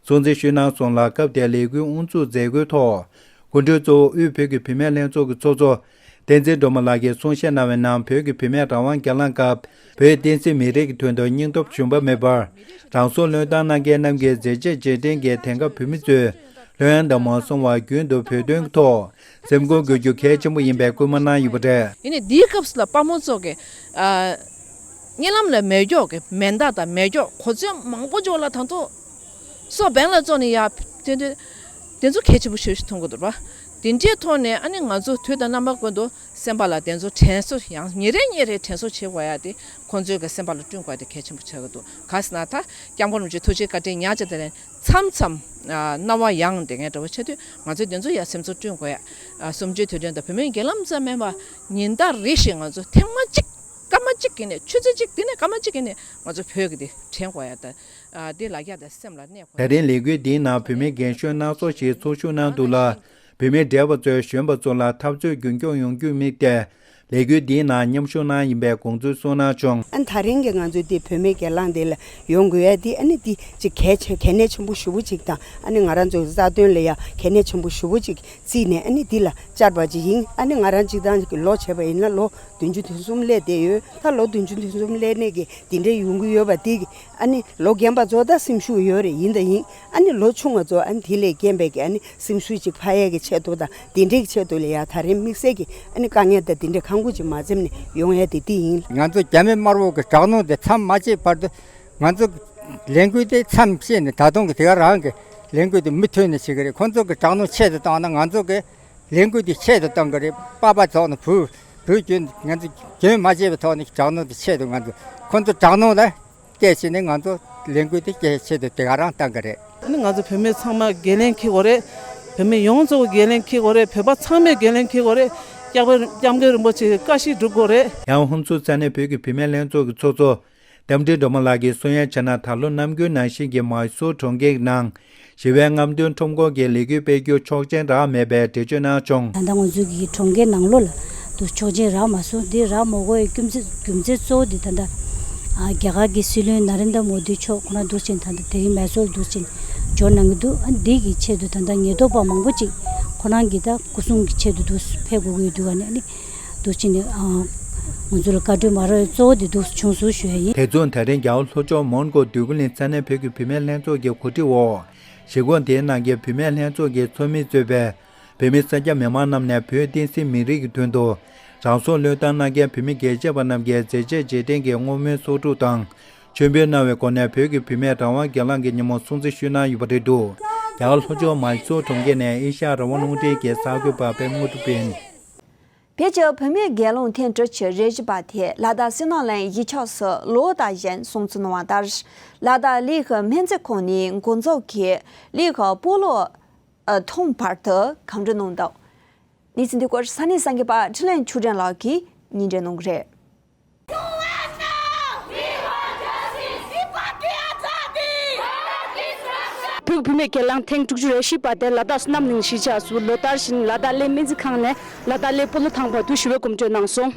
སྲུང་བརྩི་ཞུས་གནང་སོང་ལ། སྐབས་དེར་ལས་འགུལ་དབུ་འཛུགས་མཛད་སྒོའི་ཐོག་སྐུ་མགྲོན་གཙོ་བོ་དབུས་བོད་ཀྱི་བུད་མེད་ལྷན་ཚོགས་ཀྱི་ཚོགས་གཙོ་བསྟན་འཛིན་སྒྲོལ་མ་ལགས་ཀྱིས་གསུང་བཤད་གནང་བའི་ནང་། བོད་ཀྱི་བུད་མེད་རང་དབང་སྒེར་ལངས་སྐབས་བོད་བསྟན་སྲིད་མི་རིགས་ཀྱི་དོན་དུ་སྙིང་སྟོབས་ཞུམ་པ་མེད་པར་རང་སྲོག་བློས་བཏང་གནང་མཁན་རྣམས་ཀྱི་མཛད་རྗེས་རྗེས་དྲན་གྱིས། དེང་སྐབས་བོད་མི་ཚོས་ལྷོད་ཡངས་དང་མ་བཟུང་བར་རྒྱུན་དུ་བོད་དོན་ཐོག་སེམས་ཁུར་དགོས་རྒྱུ་གལ་ཆེན་པོ་ཡིན་པའི་སྐུལ་མ་གནང་ཡོད་པ་རེད། ཡིན་ནའི་འདིའི་སྐབས་སུ་ལ་དཔའ་མོ་ཚོ་གི་ཨ། གཉིད་ལམ་ལ་མེ་སྒྱོགས་ཀྱི་མེ་མདའ་དང་མེ་སྒྱོགས་གོ་མཚོན་མང་པོ་འཇོག་ལ་ད་དུང་སོ་བན་ལ་བཙོག་ནས་ཡ་དེ་འདྲ་དེ་ཚོ་གལ་ཆེན་པོ་ཞེ་ཞིག་མཐོང་གི་འདུག་པ། དེ་འདྲའི་ཐོག་ནས་ཨ་ནི་ང་ཚོ་དུས་དང་རྣམ་པ་ཀུན་ཏུ་སེམས་པ་ལ་དེ་ཚོ་དྲན་གསོ་ཡང་ཉིན་རེ་ཉིན་རེ་དྲན་གསོ་བྱེད་དགོས་ཡ་དེ་ཁོང་ཚོའི་གི་སེམས་པ་ལ་བསྐྲུན་དགོས་ཡ་དེ་གལ་ཆེན་པོ་ཆགས་ཀྱི་འདུག་ག་ཟེར་ན་ད་སྐྱབས་མགོན་རིན་པོ་ཆེ་ཐུགས་རྗེ་བཀའ་དྲིན་ཉག་ཅིག་དེ་རིང་མཚམས་མཚམས་ཨ་སྣང་བ་ཡངས་བསྡད་མཁན་འདྲ་བོ་བྱས་དུས། ང་ཚོས་དེ་ཚོ་ཡ་སེམས་ཚོར་བསྐྲུན་དགོས་ཡ། ཨ་གསུམ་བཅུའི་དུས་དྲན་དང་བུད་མེད་སྒེར་ལངས་ཙམ་མིན་པ་ཉིན་ལྟར་རེ་བཞིན་ང་ཚོ་ཐེངས་མ་གཅིག་སྐར་མ་གཅིག་གི་ནས་ཆུ་ཚོད་གཅིག་དེ་ནས་སྐར་མ་གཅིག་གི་ནས་ང་ཚོ་བོད་ཀྱི་དེ་དྲན་དགོས་ཡ་དང་། ཨ་དེ་ལ་རྒྱ་དང་སེམས་ལ་གནས་དགོས་ཡ། ད་རིང་ལས་འགུལ་འདིའི་ནང་བུད་མེད་རྒན་གཞོན་སྣ་ཚོགས་ཤིག་ཚོགས་ཞུགས་གནང་འདུག་ལ། བུད་མེད་བགྲེས་པ་ཚོས་གཞོན་པ་ཚོ་ལ་འཐབ་རྩོད་རྒྱུན་འཁྱོངས་ཡོང་རྒྱུའི་དམིགས་ཏེ། ལས་འགུལ་འདིའི་ནང་མཉམ་ཞུགས་གནང་ཡིན་པའི་དགོངས་ཚུལ་གསུངས་གནང་བྱུང་། ཨ་ནི་ད་རིང་གི་ང་ཚོའི་འདི་བུད་མེད་སྒེར་ལངས་འདི་ལ་ཡོང་དགོས་ཡ་འདི་ཨ་ནི་འདི་ཅིག་གལ་ཆེ་གལ་གནད་ཆེན་པོ་ཞེ་པོ་ཅིག་དང་། ཨ་ནི་ང་རང་ཚོའི་རྩ་དོན་ལ་ཡ་གལ་གནད་ཆེན་པོ་ཞེ་པོ་ཅིག་བརྩིས་ནས་ཨ་ནི་འདི་ལ་བཅར་བ་ཅིག་ཡིན། ཨ་ནི་ང་རང་སྤྱིར་བཏང་གི་ལོ་བྱས་པ་ཡིན་ན་ལོ་བདུན་ཅུ་དོན་གསུམ་སླེབས་བསྡད་ཡོད། ད་ལོ་བདུན་ཅུ་དོན་གསུམ་སླེབས་ནས་གི་འདི་འདྲའི་ཡོང་གི་ཡོད་པ་འདི་གི་ཨ་ནི་ལོ་རྒན་པ་ཚོ་ད་སེམས་ཤུགས་ཡོད་རེད། ཡིན་དང་ཡིན། ཨ་ནི་ལོ་ཆུང་བ་ཚོ་ཨ་ནི་དེ་ལས་རྒན་པའི་གི་ཨ་ནི་སེམས་ཤུགས་ཅིག་འཕར་ཡས་ཀྱི་ཆེད་དུ་དང་དེ་འདྲའི་གི་ཆེད་དུ་ལ་ཡ་ད་རིང་དམིགས་བསལ་གྱི་ཨ་ནི་དཀའ་ངལ་དང་དེ་འདྲའི་ཁག་པོ་ཅིག་མ་འཛེམས་ནས་ཡོང་ཡས་དེ་འདི་ཡིན། ང་ཚོ་རྒྱ་མི་དམར་པོ་གི་དྲག་གནོན་དེ་མཚམས་མ་བཅད་བར་དུ་ང་ཚོ་ལས་འགུལ་དེ་མཚམས་བཅད་ནས་ད་དུང་གི་དེ་ག་རང་གི་ལས་འགུལ་དེ་མུ་མཐུད་ནས་བྱེད་ཀྱི་རེད། ཁོང་ཚོ་གི་དྲག་གནོན་ཆེད་དུ་བཏང་ན་ང་ཚོ་གི་ལས་འགུལ་དེ་ཆེད་དུ་གཏོང་གི་རེད། པ་ཕ་ཐོག་ནས་བུ་བུ་རྒྱུན་ང་ཚོ་རྒྱུན་མ་ཆད་པའི་ཐོག་ནས་དྲག་གནོན་དེ་ཆེད་དུ་ང་ཚོ་ཁོང་ཚོ་དྲག་གནོན་ལ་བལྟས་བྱས་ནས་ང་ཚོ་ལས་འགུལ་དེ་སྐྱེལ་ཆེད་དུ་དེ་ག་རང་བཏང་གི་རེད། ཨ་ནི་ང་ཚོ་བུད་མེད་ཚང་མ་འགན་ལེན་འཁྱེར་དགོས་རེད། བུད་མེད་ཡོངས་རྫོགས་འགན་ལེན་འཁྱེར་དགོས་རེད། བོད་པ་ཚང་མས་འགན་ལེན་འཁྱེར་དགོས་རེད། སྐྱབས་མགོན་སྐྱབས་མགོན་རིན་པོ་ཆེ་གི་བཀའ་བཞིན་སྒྲུབ་དགོས་རེད། ཡང་ཧུན་སུར་ས་གནས་བོད་ཀྱི་བུད་མེད་ལྷན་ཚོགས་ཀྱི་ཚོགས་གཙོ་རྟ་མགྲིན་སྒྲོལ་མ་ལགས་ཀྱིས་གསུང་ཡ་བྱས་ན། ད་ལོ་ནམ་རྒྱུན་ནང་བཞིན་གྱི་མའི་སོར་གྲོང་ཁྱེར་ནང་ཞི་བའི་རྔམ་སྟོན་ཁྲོམ་སྐོར་གྱི་ལས་འགུལ་སྤེལ་རྒྱུ་ཆོག་མཆན་རག་མེད་པའི་འགྲེལ་བརྗོད་གནང་བྱུང་། ད་ལྟ་ང་ཚོའི་གི་གྲོང་ཁྱེར་ནང་ལོགས་ལ་དུ་ཆོག་མཆན་རག་མ་སོང་། འདི་རག་མ་དགོས་པའི་རྒྱུ་མཚན་རྒྱུ་མཚན་གཙོ་བོ་འདི་ད་ལྟ་ཨ་རྒྱ་གར་གྱི་སྲིད་བློན་ན་རེན་དྲ་མོ་དི་མཆོག་ཁོ་རང་འདུག་ཅིང་ད་ལྟ་དེ་རིང་མའི་སོར་འདུག་ཅིང་འབྱོར་གནང་གི་འདུག་ཨ་འདི་གི་ཆེད་དུ་ད་ལྟ་ཉེན་རྟོག་པ་མང་པོ་ཅིག་ཁོ་རང་གི་ད་སྐུ་སྲུང་གི་ཆེད་དུ་འདུག་ཕེབས་དགོས་ཀྱི་འདུག་ཨ་ནི་ཨ་ནི། འདུག་ཅིང་ནི་ཨ་ང་ཚོ་ལ་བཀའ་འཁྲོལ་མ་རག་གཙོ་བོ་དེ་འདུག་བྱུང་ཟུར་ཞུ་ཡ་ཡིན། དེ་མཚུངས་ད་རིང་རྒྱ་གར་ལྷོ་ཕྱོགས་མོན་གྷོ་འདོད་རྒུ་གླིང་ས་གནས་བོད་ཀྱི་བུད་མེད་ལྷན་ཚོགས་ཀྱི་གོ་སྒྲིག་འོག་གཞིས་ཁོངས་དེའི་ནང་གི་བུད་མེད་ལྷན་ཚོགས་ཀྱི་ཚོགས་མི་གཙོས་པའི་བོད་མི་སེར་སྐྱ་མི་མང་རྣམས་ནས་བོད་བསྟན་སྲིད་མི་རིགས་ཀྱི་དོན་དུ་རང་སྲོག་བློས་བཏང་གནང་མཁན་བུད་མེད་རྒྱལ་གཅེས་པ་རྣམས་ཀྱི་མཛད་རྗེས་རྗེས་དྲན་གྱི་བསྔོ་སྨོན་གསོག་སྒྲུབ་དང་མཆོད་འབུལ་གནང་བའི་སྒོ་ནས་བོད་ཀྱི་བུད་མེད་རང་དབང་སྒེར་ལངས་ཀྱི་ཉིན་མོ་སྲུང་བརྩི་ཞུས་གནང་ཡོད་པ་རེད་འདུག་རྒྱ་གར་ལྷོ་ཕྱོགས་མའི་སོར་གྲོང་ཁྱེར་ནས་ཨེ་ཤ་ཡ་རང་དབང་རླུང་འཕྲིན་གྱི་གསར་འགོད་པ་པད་མ་དངོས་གྲུབ་ཡིན། བོད་ཀྱི་བུད་མེད་རྒྱལ་ཡོངས་ཐེངས་དྲུག་ཅུ་རེ་བཞི་པ་དེ་ལ་དྭགས་སི་ནོར་ལེན་གཞིས་ཆགས་སུ་ལོ་དང་གཞན་སྲུང་བརྩི་གནང་བ་ལྟར། ལ་དྭགས་གླེ་ཤ་སྨན་རྩིས་ཁང་ནས་འགོ་འཛུགས་ཀྱིས་གླེ་ཤ་སྤོ་ལོ་འཐུང་བར་དུ་གང་འདྲ་གནང་འདུག་གནས་ཚུལ་འདི་སྐོར་ས་གནས་གསར་འགོད་པ་འཕྲིན་ལས་ཆོས་སྒྲོན་ལགས་ཀྱིས་སྙན་སྒྲོན་གནང་གི་རེད། བོད་བུད་མེད་སྒེར་ལངས་ཐེངས་དྲུག་ཅུ་རེ་བཞི་པ་དེ་ལ་དྭགས་སི་ནོར་ལེན་གཞིས་ཆགས་སུ་ལོ་ལྟར་བཞིན་ལ་དྭགས་གླེ་སྨན་རྩིས་ཁང་ནས་ལ་དྭགས་གླེ་སྤོ་ལོ་འཐུང་བར་དུ་ཞི་བའི་གོམ་བགྲོད་གནང་སོང་།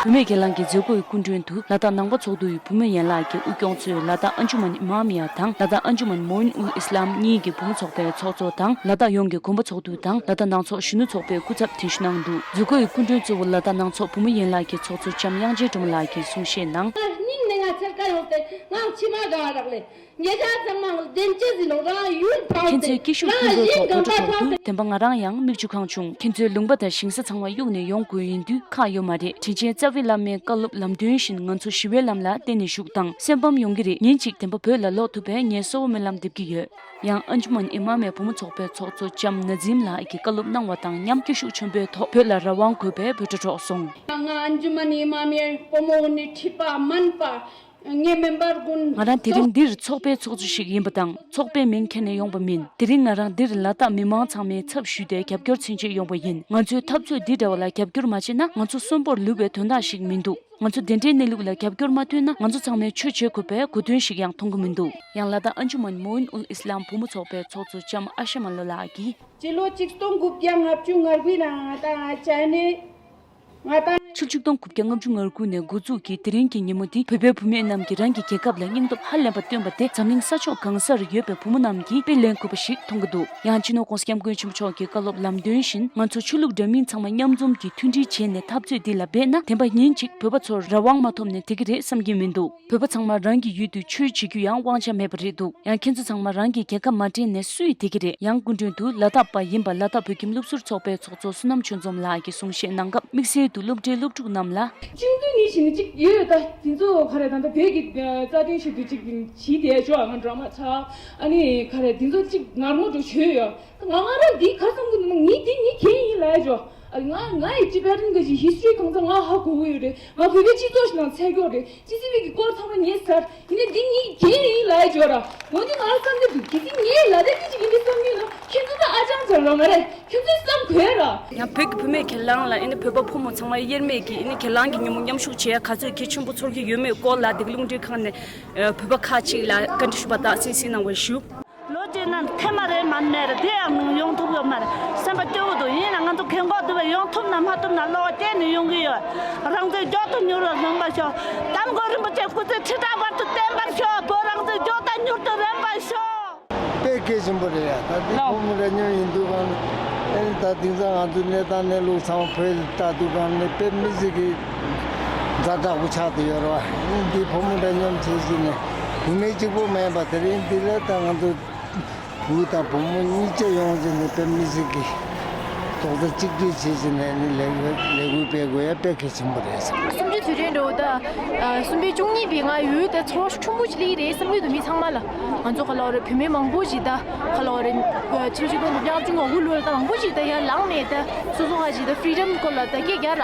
བུད་མེད་སྒེར་ལངས་ཀྱི་མཛད་སྒོའི་སྐུ་མགྲོན་དུ་ལ་དྭགས་ནང་པ་ཚོགས་འདུའི་བུ་མོ་ཡན་ལག་གི་དབུ་སྐྱོང་ཚོས་ལ་དྭགས་ཨན་ཇུ་མན་ཨི་མ་མི་ཡ་དང་ལ་དྭགས་ཨན་ཇུ་མན་མོ་ཨིན་ཨུལ་ཨི་སི་ལམ་གཉིས་ཀྱི་བུ་མོ་ཚོགས་པའི་ཚོགས་གཙོ་དང་ལ་དྭགས་ཡོངས་ཀྱི་དགོན་པ་ཚོགས་འདུ་དང་ལ་དྭགས་ནང་ཚོགས་གཞོན་ནུ་ཚོགས་པའི་སྐུ་ཚབ་དེ་བཞུགས་གནང་འདུག་མཛད་སྒོའི་སྐུ་མགྲོན་གཙོ་བོ་ལ་དྭགས་ནང་ཚོགས་བུ་མོ་ཡན་ལག་གི་ཚོགས་གཙོ་ལྕམ་དབྱངས་ཅན་སྒྲོལ་མ་ལགས་ཀྱིས་གསུང་བཤད་གནང་། སྙིང་ནས་ང་ཚེར་ཀ་ཡོང་སྟེ་ང་མཆི་མ་གང་རག་ལས། ཉེ་ཆར་ཚང་མ་བདེན་ཅི་ཟིན་ནོ་རང་ཡུལ་ཕངས་ཏེ་ཁྱེད་ཚོས་སྐྱིད་ཤོད་ཁུལ་ལོ་ཐོག་བོད་ཕྲུག་ཚོགས་འདུ་བདེན་པ་ང་རང་ཡང་མིག་ཆུ་གང་བྱུང་། ཁྱེད་ཚོས་ལུང་པ་དང་ཞིང་ས་ཚང་མ་གཡུགས་ནས་ཡོང་དགོས་ཡིན་དུས་ཁག་ཡོད་མ་རེད། དྲིན་ཆེན་རྩ་བའི་བླ་མའི་བཀའ་སློབ་ལམ་སྟོན་བཞིན་ང་ཚོ་ཞི་བའི་ལམ་ལ་གཏན་ནས་ཞུགས་དང་སེམས་ཕམ་ཡོང་གི་རེད། ཉིན་གཅིག་བདེན་པ་བོད་ལ་ལོག་ཐུབ་པའི་ངས་གསོལ་བ་སྨོན་ལམ་འདེབས་ཀྱི་ཡོད། ཡང་ཨན་ཇུ་མན་ཨི་མ་མའི་བུ་མོ་ཚོགས་པའི་ཚོགས་གཙོ་ལྕམ་ན་ཛིམ་ལགས་ཀྱིས་བཀའ་སློབ་གནང་བ་དང་མཉམ་སྐྱིད་ཤོད་ཆེན་པོའི་ཐོག་བོད་ལ་རང་དབང་དགོས་པའི་འབོད་སྒྲ་སྒྲོག་སོང་། ང་ཨན་ཇུ་མན་ཨི་མ་མའི་བུ་མོ་ནི་ཁྲི་པ་སྨན་པ། ངའི་མེམ་བར་ཀུན། ང་རང་དེ་རིང་འདིར་ཚོགས་པའི་ཚོགས་གཙོ་ཞིག་ཡིན་པ་དང་ཚོགས་པའི་མིང་ཁྱེར་ནས་ཡོང་པ་མིན། དེ་རིང་ང་རང་འདིར་ལ་དྭགས་མི་མང་ཚང་མའི་ཚབ་ཞུས་ཏེ་རྒྱབ་སྐྱོར་མཚོན་ཆེད་ཡོང་པ་ཡིན། ང་ཚོས་འཐབ་རྩོད་འདི་འདྲ་བ་ལ་རྒྱབ་སྐྱོར་མ་བྱས་ན་ང་ཚོ་གསོན་པོར་ལུས་པའི་དོན་དག་ཞིག་མི་འདུག་ང་ཚོ་དེ་འདྲའི་གནས་ལུགས་ལ་རྒྱབ་སྐྱོར་མ་ཐོན་ན། ང་ཚོ་ཚང་མས་ཆོས་བྱེད་དགོས་པའི་གོ་དོན་ཞིག་ཡང་མཐོང་གི་མི་འདུག་ཡང་ལ་དྭགས་ཨན་ཇུ་མན་མོ་ཨིན་ཨུལ་ཨིས་ལམ་བུ་མོ་ཚོགས་པའི་ཚོགས་གཙོ་ལྕམ་ཨ་ཤ་མ་ལོ་ལགས་ཀྱིས། སྤྱི་ལོ་ཆིག་སྟོང་དགུ་བརྒྱ་ལྔ་བཅུ་ང་དགུ་ནང་ང་ཏང་ཅ་ནེ་ང་ཏང་། ཕྱི་ལོ་ཆིག་སྟོང་དགུ་བརྒྱ་ལྔ་བཅུ་ང་དགུ་ནས་འགོ་འཛུགས་ཀྱིས། དེ་རིང་གི་ཉིན་མོ་འདི་བོད་པའི་བུད་མེད་རྣམས་ཀྱིས་རང་གི་རྒྱལ་ཁབ་ལ་སྙིང་སྟོབས་ཧ་ལས་པ་བཏོན་པ་དེ་འཛམ་གླིང་ས་ཕྱོགས་གང་སར་ཡོད་པའི་བུ་མོ་རྣམས་ཀྱིས་དཔེ་ལེན་དགོས་པ་ཞིག་མཐོང་གི་འདུག་ཡང་སྤྱི་ནོར་༸གོང་ས་༸སྐྱབས་མགོན་ཆེན་པོ་མཆོག་གི་བཀའ་སློབ་ལམ་སྟོན་བཞིན། ང་ཚོ་ཆོས་ལུགས་འདྲ་མིན་ཚང་མ་མཉམ་འཛོམས་ཀྱིས་མཐུན་སྒྲིལ་བྱས་ནས་འཐབ་རྩོད་འདི་ལ་འབད་ན། བདེན་པ་ཉིན་གཅིག་བོད་པ་ཚོར་རང་དབང་མ་ཐོབ་ནས་བསྡད་ཀྱི་རེད་བསམ་གྱི་མི་འདུག་བོད་པ་ཚང་མ་རང་གི་ཡུལ་དུ་ཆོས་བྱེད་རྒྱུ་ཡང་དབང་ཆ་མེད་པ་རེད་འདུག་ཡང་ཁྱེད་ཚོ་ཚང་མ་རང་གི་རྒྱལ་ཁབ་མ་དྲན་ནས་སུས་བསྡད་ཀྱི་རེད། ཡང་སྐུ་མགྲོན་དུ་ལ་དྭགས་པ་ཡིན་པ་ལ་དྭགས་བོད་ཁྱིམ་སློབ་ཟུར་ཚོགས་པའི་ཚོགས་གཙོ་བསོད་ནམས་ཆོས་འཛོམས་ལགས་ཀྱིས་གསུང་བཤད་གནང་སྐབས། དམིགས་བསལ་དུ་སློབ་གྲྭའི་སློབ་ཕྲུག་རྣམས་ལ། སྤྱི་འཐུས་ནི་ཞིག་ནི་གཅིག་ཡོད་ཡོད། ད་དེ་ཚོ་ག་རེ་ད་ལྟ་བོད་ཀྱི་རྩ་དོན་ཆེད་དུ་གཅིག་བྱས་བསྡད་ཆོག་ང་འདྲ་མ་ཆགས། ཨ་ནི་ག་རེ་དེ་ཚོ་གཅིག་ངར་མོ་འགྲོ་བྱོས་ཡོད། ང་ང་རང་འདི་ག་བསམ་གི་འདུག་ངའི་འདི་ངའི་གན་ཡིན་ལབ་ཡ་ཅོ། ཨ་ང་ང་ཡི་ཅི་པེ་ཊན་གི་ཅི་ཧི་སི་ཊོ་རི་གང་ཚང་ང་ཧ་གོ་གི་ཡོད་རེད། ང་བོད་པའི་སྤྱི་ཚོགས་ཤིག་ནང་ཚད་མགྱོགས་རེད། སྤྱི་ཚོགས་ཀྱི་སྐོར་ཚང་མ་ངས་ཟེར། ཡིན་ནའི་འདི་ངའི་གན་ཡིན་ལབ་ཡ་ཅོ་ར། འོན་ཏེ་ང་བསམ་གི་འདུག་གལ་སྲིད་ངའི་ལ་དེ་འདི་ཅིག་ཡིན་པའི་བསམ་གི་ཡོད་ན་ཁྱོད་ཚོ་ད་ཨ་ཅང་ཙང་རང་མ་རེད། ཁྱོད་ཚོས་བསམ་དགོས་ར། ཡང་བོད་ཀྱི་བུད་མེད་ཁེ་ལང་ལ་ཨེ་ནི་བོད་པ་ཕོ་མོ་ཚང་མ་དབྱེར་མེད་ཀྱིས་ཨེ་ནི་ཁེ་ལང་གི་ཉིན་མོ་མཉམ་ཞུགས་བྱེད་ཡ་ག་ཚོད་གལ་ཆེན་པོ་ཚོར་གྱི་ཡོད་མེད་སྐོར་ལ་འདི་ག་རླུང་འཕྲིན་ཁང་ནས་བོད་པ་ཁག་ཅིག་ལ་བཀའ་འདྲི་ཞུས་པ་དག་གསན་གཟིགས་གནང་བར་ཞུ། ལོ་གཅིག་ནང་ཐེངས་མ་རེ་མ་ནས་རེ་དེ་ཡང་ནང་ཡོང་ཐུབ་ཡོད་མ་རེད། སེམས་པ་སྐྱོ་བོ་འདུག་ཡིན་ན་ང་ཚོ་གན་གོག་འདུག་པས་ཡོང་ཐུབ་ན་མ་ཐུབ་ན་བློ་བ་གཏད་ནས་ཡོང་གི་ཡོད། རང་བཙན་མགྱོགས་དང་མྱུར་དུ་རན་པར་ཤོག་དམ་མགོན་རིན་པོ་ཆེ་སྐུ་ཚེ་ཁྲི་ཕྲག་བར་དུ་བརྟན་པར་ཤོག་བོད་རང་བཙན་མགྱོགས་དང་མྱུར་དུ་རན་པར་ཤོག་དཔེ་གལ་ཆེན་པོ་རེད་ཡ། ད་འདི་ལགས། ཕོ་མོ་འདྲ་མཉམ་ཡིན་དུས་གང་ཨེ་ནི་ད་དེང་སང་ང་ཚོའི་གནས་སྟངས་གནས་ལུགས་ཚང་མ་བོད་ལ་ལྟ་དུས་གང་ནས་དཔེ་མི་སྲིད་ཀྱི་ཛ་དྲག་པོ་ཆགས་བསྡད་ཡོད་རེད་བ། ཨེ་ནི་འདི་ཕོ་མོ་འདྲ་མཉམ་བྱས་ཟིན་ནས་བུད་མེད་གཅིག་པོ་མ་ཡིན་པ་དེ་རིང་འདི་ལ་ད་ང་ཚོ་བུ་དང་བུ་མོ་གཉིས་ཆ་ཡོང་ཟིན་ནས་དཔེ་མི་སྲིད་ཀྱི་རྡོག་རྩ་གཅིག་སྒྲིལ་བྱས་ཟིན་ནས་ཨེ་ནི་ལས་འགུལ་ལས་འགུལ་སྤེལ་དགོས་ཡ་དཔེ་གལ་ཆེན་པོ་རེད་བསམ། གསུམ་བཅུའི་དུས་དྲན་འགྲོ་ད། གསུམ་པའི་བཅུ་གཉིས་པའི་ང་ཡུལ་དེ་ཚོར་བ་ཤུགས་ཆེན་པོ་ཞིག་སླེབས་རེད་བསམ་གྱི་འདུག་མི་ཚང་མ་ལ། ང་ཚོ་ག་ལ་བ་རེད། བུད་མེད་མང་པོ་ཞིག་ད་ག་ལ་བ་རེད། ཆིག་སྟོང་དགུ་བརྒྱ་ལྔ་བཅུ་ང་དགུ་ལོ་ལ་ད་མང་པོ་ཞིག་ད་ཡར་ལངས་ནས་ད་སོ་སོ་ཧ་ཞིག་ད་ཕི་རི་ཌམ་སྐོར་ལ་ད་སྐད་རྒྱག་ར།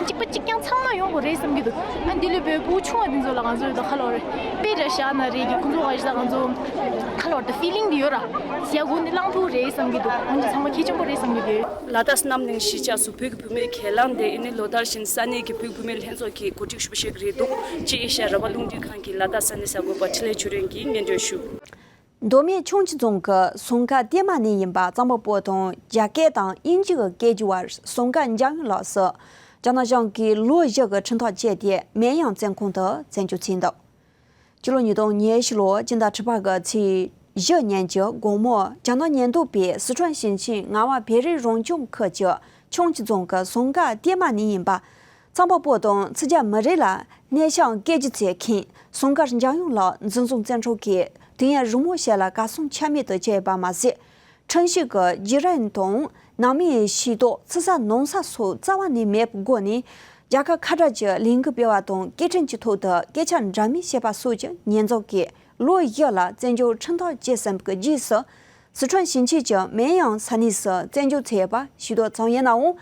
གཅིག་པ་གཅིག་རྐྱང་ཚང་མ་ཡོང་དགོས་རེད་བསམ་གྱི་འདུག་ཨ་འདི་ལོའི་བོད་ཕྲུག་ཆུང་བ་འདི་ཚོ་ལ་ང་ཚོ་ད་ག་ལ་བ་རེད། དཔེ་འདྲ་བཞག་ན་རེད་ཀྱི་ཁོ་ཚོ་ཧ་ཞིག་ད་ང་ཚོ་ག་ལ་བ་རེད། ད་ཕི་ལིང་འདི་ཡོད་ར། ཡ་གོ་འདི་བླང་ཐུབ་རེད་བསམ་གྱི་འདུག་ཨ་འདི་ཚང་མ་གལ་ཆེན་པོ་རེད་བསམ་གྱི་འདུག་ལ་དྭགས་རྣམ་གླིང་གཞིས་ཆགས་སུ་བོད་ཀྱི་བུད་མེད་ཁས་བླངས་ཏེ་ཨེ་ནི་ལོ་ལྟར་བཞིན་ས་གནས་ཀྱི་བོད་བུད་མེད་ལྷན་ཚོགས་ཀྱིས་གོ་སྒྲིག་ཞུ་བ་ཞིག་རེད་འདུག་ཅེས་ཨེ་ཤ་ཡ་རང་དབང་རླུང་འཕྲིན་ཁང་གི་ལ་དྭགས་ས་གནས་གསར་འགོད་པ་འཕྲིན་ལས་ཆོས་སྒྲོན་གྱིས་སྙན་སྒྲོན་ཞུ། མདོ་སྨད་ཁྱུང་མཆུ་རྫོང་གི་སུང་ཁ་ཏེ་མ་ནི་ཡིན་པ་གཙང་པོ་པོ་དང་རྒྱ་སྐད་དང་དབྱིན་ཇི་གི་སྐད་ཀྱི་བར་སུང་ཁ་འཇམ་དབྱངས་ལགས་སུ་རྒྱ་ནག་གཞུང་གིས་ལོ་བཞི་གི་ཁྲིམས་ཐག་བཅད་དེ་མེན་ཡང་བཙོན་ཁང་དུ་བཙན་འཇུག་བྱས་འདུག་སྤྱི་ལོ་ཉིས་སྟོང་ཉེར་བཞི་ལོ་སྤྱི་ཟླ་དྲུག་པ་གི་ཚེས་བཞི་ཉིན་གྱི་དགོང་མོ་རྒྱ་ནག་ཉེན་རྟོག་པས་སི་ཁྲོན་ཞིང་ཆེན་ངག་དབང་བེ་རི་རང་སྐྱོང་ཁུལ་གྱི་ཁྱུང་མཆུ་རྫོང་གི་སུང་ཁ་ཏེ་མ་ནི་ཡིན་པ། གཙང་པོ་པོ་དང་ཚིག་རྒྱ་མི་རིགས་ལ་སྙན་ཞང་སྐད་ཀྱི་རྩེད་མཁན་སུང་དཀར་འཇམ་དབྱངས་ལགས་འཛིན་བཟུང་བཙན་འཕྲོག་གིས་དུས་ཡུན་རིང་མོ་ཞིག་ལ་གར་སོང་ཆ་མེད་དུ་གྱུར་ཡོད་པ་མ་ཟད། ཁྲིམས་ཞིབ་ཀྱི་བརྒྱུད་རིམ་དང་ནང་མིའི་ཤེས་རྟོགས་ཚུགས་ས་གནང་ས་སོགས་རྩ་བ་ནས་མེད་པའི་སྒོ་ནས། རྒྱལ་ཁབ་ཁ་བྲལ་གྱི་ལས་འགུལ་སྤེལ་བ་དང་སྐད་འཕྲིན་གྱི་ཐོག་ཏུ་སྐད་ཆ་འདྲ་མིན་བཤད་པ་སོགས་ཀྱི་ཉེས་འཛུགས་ཀྱིས་ལོ་བཞི་ལ་བཙོན་འཇུག་ཁྲིམས་ཐག་བཅད་ཟིན་པའི་རྗེས་སུ། སི་ཁྲོན་ཞིང་ཆེན་གྱི་མེན་ཡང་ས་གནས་སུ་བཙན་འཇུག་བྱས་པ་ཤེས་རྟོགས་བྱུང་ཡོད་ནའང་།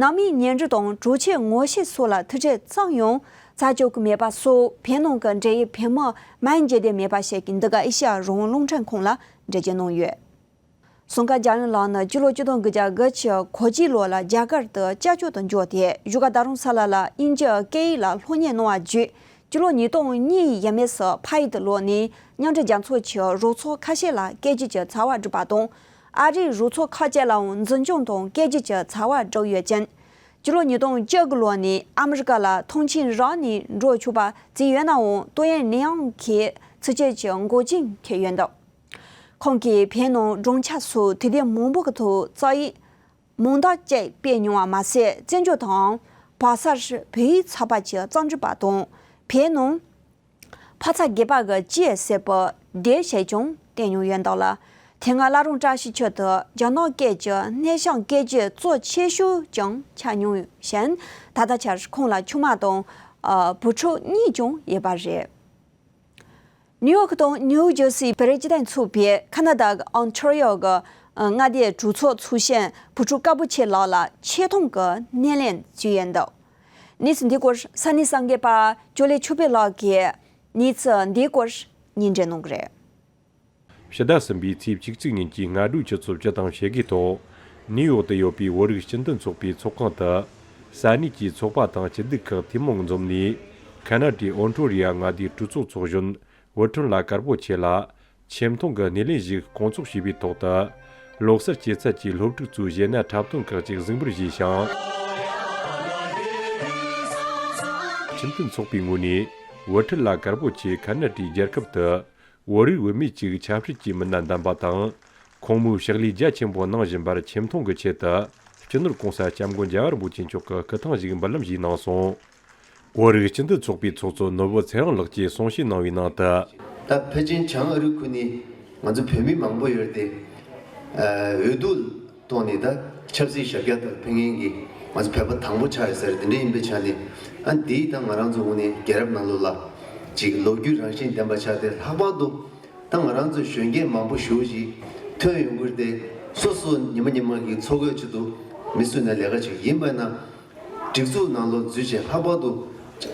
ནང་མིའི་ཉེ་འབྲེལ་དང་གྲོགས་མཆེད་ངོ་ཤེས་སོགས་ལ་ཐུག་འཕྲད་བྱུང་ཡང་རྩད་གཅོད་ཀྱི་མེད་པ་སོགས་བོད་ནང་གི་འབྲེལ་ཡོད་བོད་མི་མང་འཇལ་བསྡད་མེད་པ་ཞིག་གིས་འདི་ག་ཨེ་ཤ་ཡ་རང་དབང་རླུང་འཕྲིན་ཁང་ལ་འགྲེལ་བརྗོད་གནང་ཡོད། སུང་ཁ་འཇམ་དབྱངས་ལགས་ནི་སྤྱི་ལོ་ཆིག་སྟོང་དགུ་བརྒྱ་དགུ་བཅུ་གོ་གཅིག་ལོ་ལ་རྒྱ་གར་དུ་སྐྱབས་བཅོལ་དུ་འབྱོར་ཏེ་བཞུགས་སྒར་རྡ་རམ་ས་ལ་ལ་དབྱིན་ཇིའི་སྐད་ཡིག་ལ་སློབ་གཉེར་གནང་བ་བརྒྱུད། སྤྱི་ལོ་ཉིས་སྟོང་གཉིས་ཡས་མས་སུ་ཕ་ཡུལ་དུ་ལོག་ནས་མཉམ་འབྲེལ་རྒྱལ་ཚོགས་ཀྱི་རོགས་ཚོགས་ཁ་ཤས་ལ་སྐད་སྒྱུར་གྱི་བྱ་བ་བསྒྲུབས་པ་དང་། ཨ་རིའི་རོགས་ཚོགས་ཁག་ཅིག་ལའང་འཛིན་སྐྱོང་དང་སྐད་སྒྱུར་གྱི་བྱ་བ་བསྒྲུབས་ཡོད་ཅིང་། སྤྱི་ལོ་ཉིས་སྟོང་བཅུ་དགུ་ལོ་ནས་ཨ་མི་རི་ཀ་ལ་ཐང་ཆེན་རང་ནས་འགྲོ་ཆོག་པ་བརྩིས་ཡོད་ནའང་ཏོག་དབྱིབས་ནད་ཡམས་ཀྱི་ཚུལ་འཆོས་ཀྱི་འགོག་རྐྱེན་འཁེལ་ཡོད་འདུག་ཁོང་གིས་བོད་ནང་སྦྲང་ཆར་སོགས་དུས་དེབ་མང་པོ་གི་ཐོག་རྩོམ་ཡིག་མང་དག་ཅིག་སྤེལ་མྱོང་བ་མ་ཟད། བཙན་བྱོལ་དང་བྷ་སར་བོད་ཡིག་ཚགས་པར་གྱི་རྩོམ་སྒྲིག་པ་དང་བོད་ནང་ཕ་ཚ་དགེ་བ་གི་སྐྱེས་ཟེར་བའི་དེབ་ཞིག་ཀྱང་བཏོན་མྱོང་ཡོད་འདུག་ལ། དེ་སྔ་བླ་བྲང་བཀྲ་ཤིས་འཁྱིལ་དུ་རྒྱ་ནག་སྐད་ཀྱི་སྙན་ཞང་སྐད་སྒྱུར་གཙོ་ཆེ་ཤོས་ཀྱང་ཆགས་མྱོང་ཞིང་། ད་ལྟ་ཆར་ཁོང་ལ་ཆུང་མ་དང་བུ་ཕྲུག་གཉིས་ཀྱང་ཡོད་པ་རེད། ནིའུ་ཡོག་དང་ནིའུ་ཇར་སི་བོད་རིགས་སྤྱི་མཐུན་ཚོགས་པས་ཁ་ན་ཌ་གི་ཨོན་ཊ་རི་ཡོ་གི་མངའ་སྡེའི་གྲོས་ཚོགས་ཚོགས་ཆེན་བོད་ཕྲུག་དཀར་པོ་ཆེ་ལགས་ལ་ཆེ་མཐོང་གི་སྣེ་ལེན་བྱས་ཡོད་འདུག་གནས་ཚུལ་འདིའི་སྐོར་ས་གནས་གསར་འགོད་པ་ཇོ་ལེ་ཆོས་འཕེལ་ལགས་ཀྱིས་གནས་ཚུལ་འདིའི་སྐོར་སྙན་སྒྲོན་གནང་གི་རེད། ཕྱི་ཟླ་གསུམ་པའི་ཚེས་བཅུ་གཅིག་ཉིན་གྱི་སྔ་དྲོའི་སྤྱི་ཚོགས་སྤྱི་དང་ཞི་བདེའི་ཐོག་ནིའུ་ཡོག་ཏུ་ཡོད་པའི་བོད་རིགས་སྤྱི་མཐུན་ཚོགས་པའི་ཚོགས་ཁང་དུ། ས་གནས་ཀྱི་ཚོགས་པ་དང་སྤྱི་འཐུས་ཁག་ཐུན་མོང་འཛོམས་ནས། ཁ་ན་ཌའི་ཨོན་ཊོ་རི་ཡ་མངའ་སྡེའི་གྲོས་ཚོགས་ཚོགས་གཞོན་ཝུ་ཁྲུན་ལ་དཀར་པོ་ཆེ་ལ། ཆེ་མཐོང་གི་སྣེ་ལེན་ཞིག་སྐོང་ཚོགས་བྱས་པའི་ཐོག་ཏུ། ལོ་གསར་སྐྱེད་ཚལ་གྱི་སློབ་ཕྲུག་ཚོའི་གཞས་སྣ་འཁྲབ་སྟོན་ཁག་ཅིག་གཟིགས་འབུལ་བྱས་ཤིང་། སྤྱི་མཐུན་ཚོགས་པའི་ངོས་ནས་ཝུ་ཁྲུན་ལ་དཀར་པོ་ཆེ་ཁ་ན་ཌའི་རྒྱལ་ཁབ་ཏུ། བོད་རིགས་བུད་མེད་ཅིག་ཆབ་སྲིད་ཀྱི་མི་སྣ་འདེམས་པ་དང་། ཁོང་མོས་ཕྱག་ལས་རྒྱ་ཆེན་པོ་གནང་བཞིན་པར་ཆེ་མཐོང་གི་ཆེད་དུ། སྤྱི་ནོར་༸གོང་ས་༸སྐྱབས་མགོན་རྒྱལ་བ་རིན་པོ་ཆེ་མཆོག་གི་སྐུ་ཐང་ཞིག་འབུལ་ལམ་ཞུས་གནང་སོང་། བོད་རིགས་སྤྱི་མཐུན་ཚོགས་པའི་ཚོགས་གཙོ་ནོར་བུ་ཚེ་རིང་ལགས་ཀྱིས་གསུང་བཤད་གནང་བའི་ནང་དུ། ད་ཕལ་ཆེར་བྱང་ཨ་རི་ཁུལ་ནས་ང་ཚོ་བོད་མི་མང་པོ་ཡོད་དེ། འོས་བསྡུ་ཐོག་ནས་ད་ཆབ་སྲིད་ཞབས་བཀྱག་ལྟར་ཕེབས་མཁན་གྱི་ང་ཚོ་བོད་པ་དང་པོ་ཆགས་ཡོད་ཟེར། དེ་འདྲ་ཡིན་པའི་ཆ་ནས། ཨ། འདིས་ད་ང་རང་ཚོ་ངོས་ནས་རྒྱལ་རབས་ནང་ལོགས་ལ་ཅིག་ལོ་རྒྱུས་རང་བཞིན་ལྡན་པ་ཆགས་ཏེ། ལྷག་པར་དུ་ད་ང་རང་ཚོ་གཞོན་སྐྱེས་མང་པོ་ཞེ་པོ་ཅིག་ཐོན་ཡོང་གི་རེད་དེ། སོ་སོ་ཉི་མ་ཉི་མ་གི་འཚོ་གོས་ཆེད་དུ་མི་སུ་ཡིན་ན་ལས་ཀ་བྱེད་ཀྱི་ཡིན་པ་ན། སྒྲིག་འཛུགས་ནང་ལོགས་འཛུལ་བྱས། ལྷག་པར་དུ་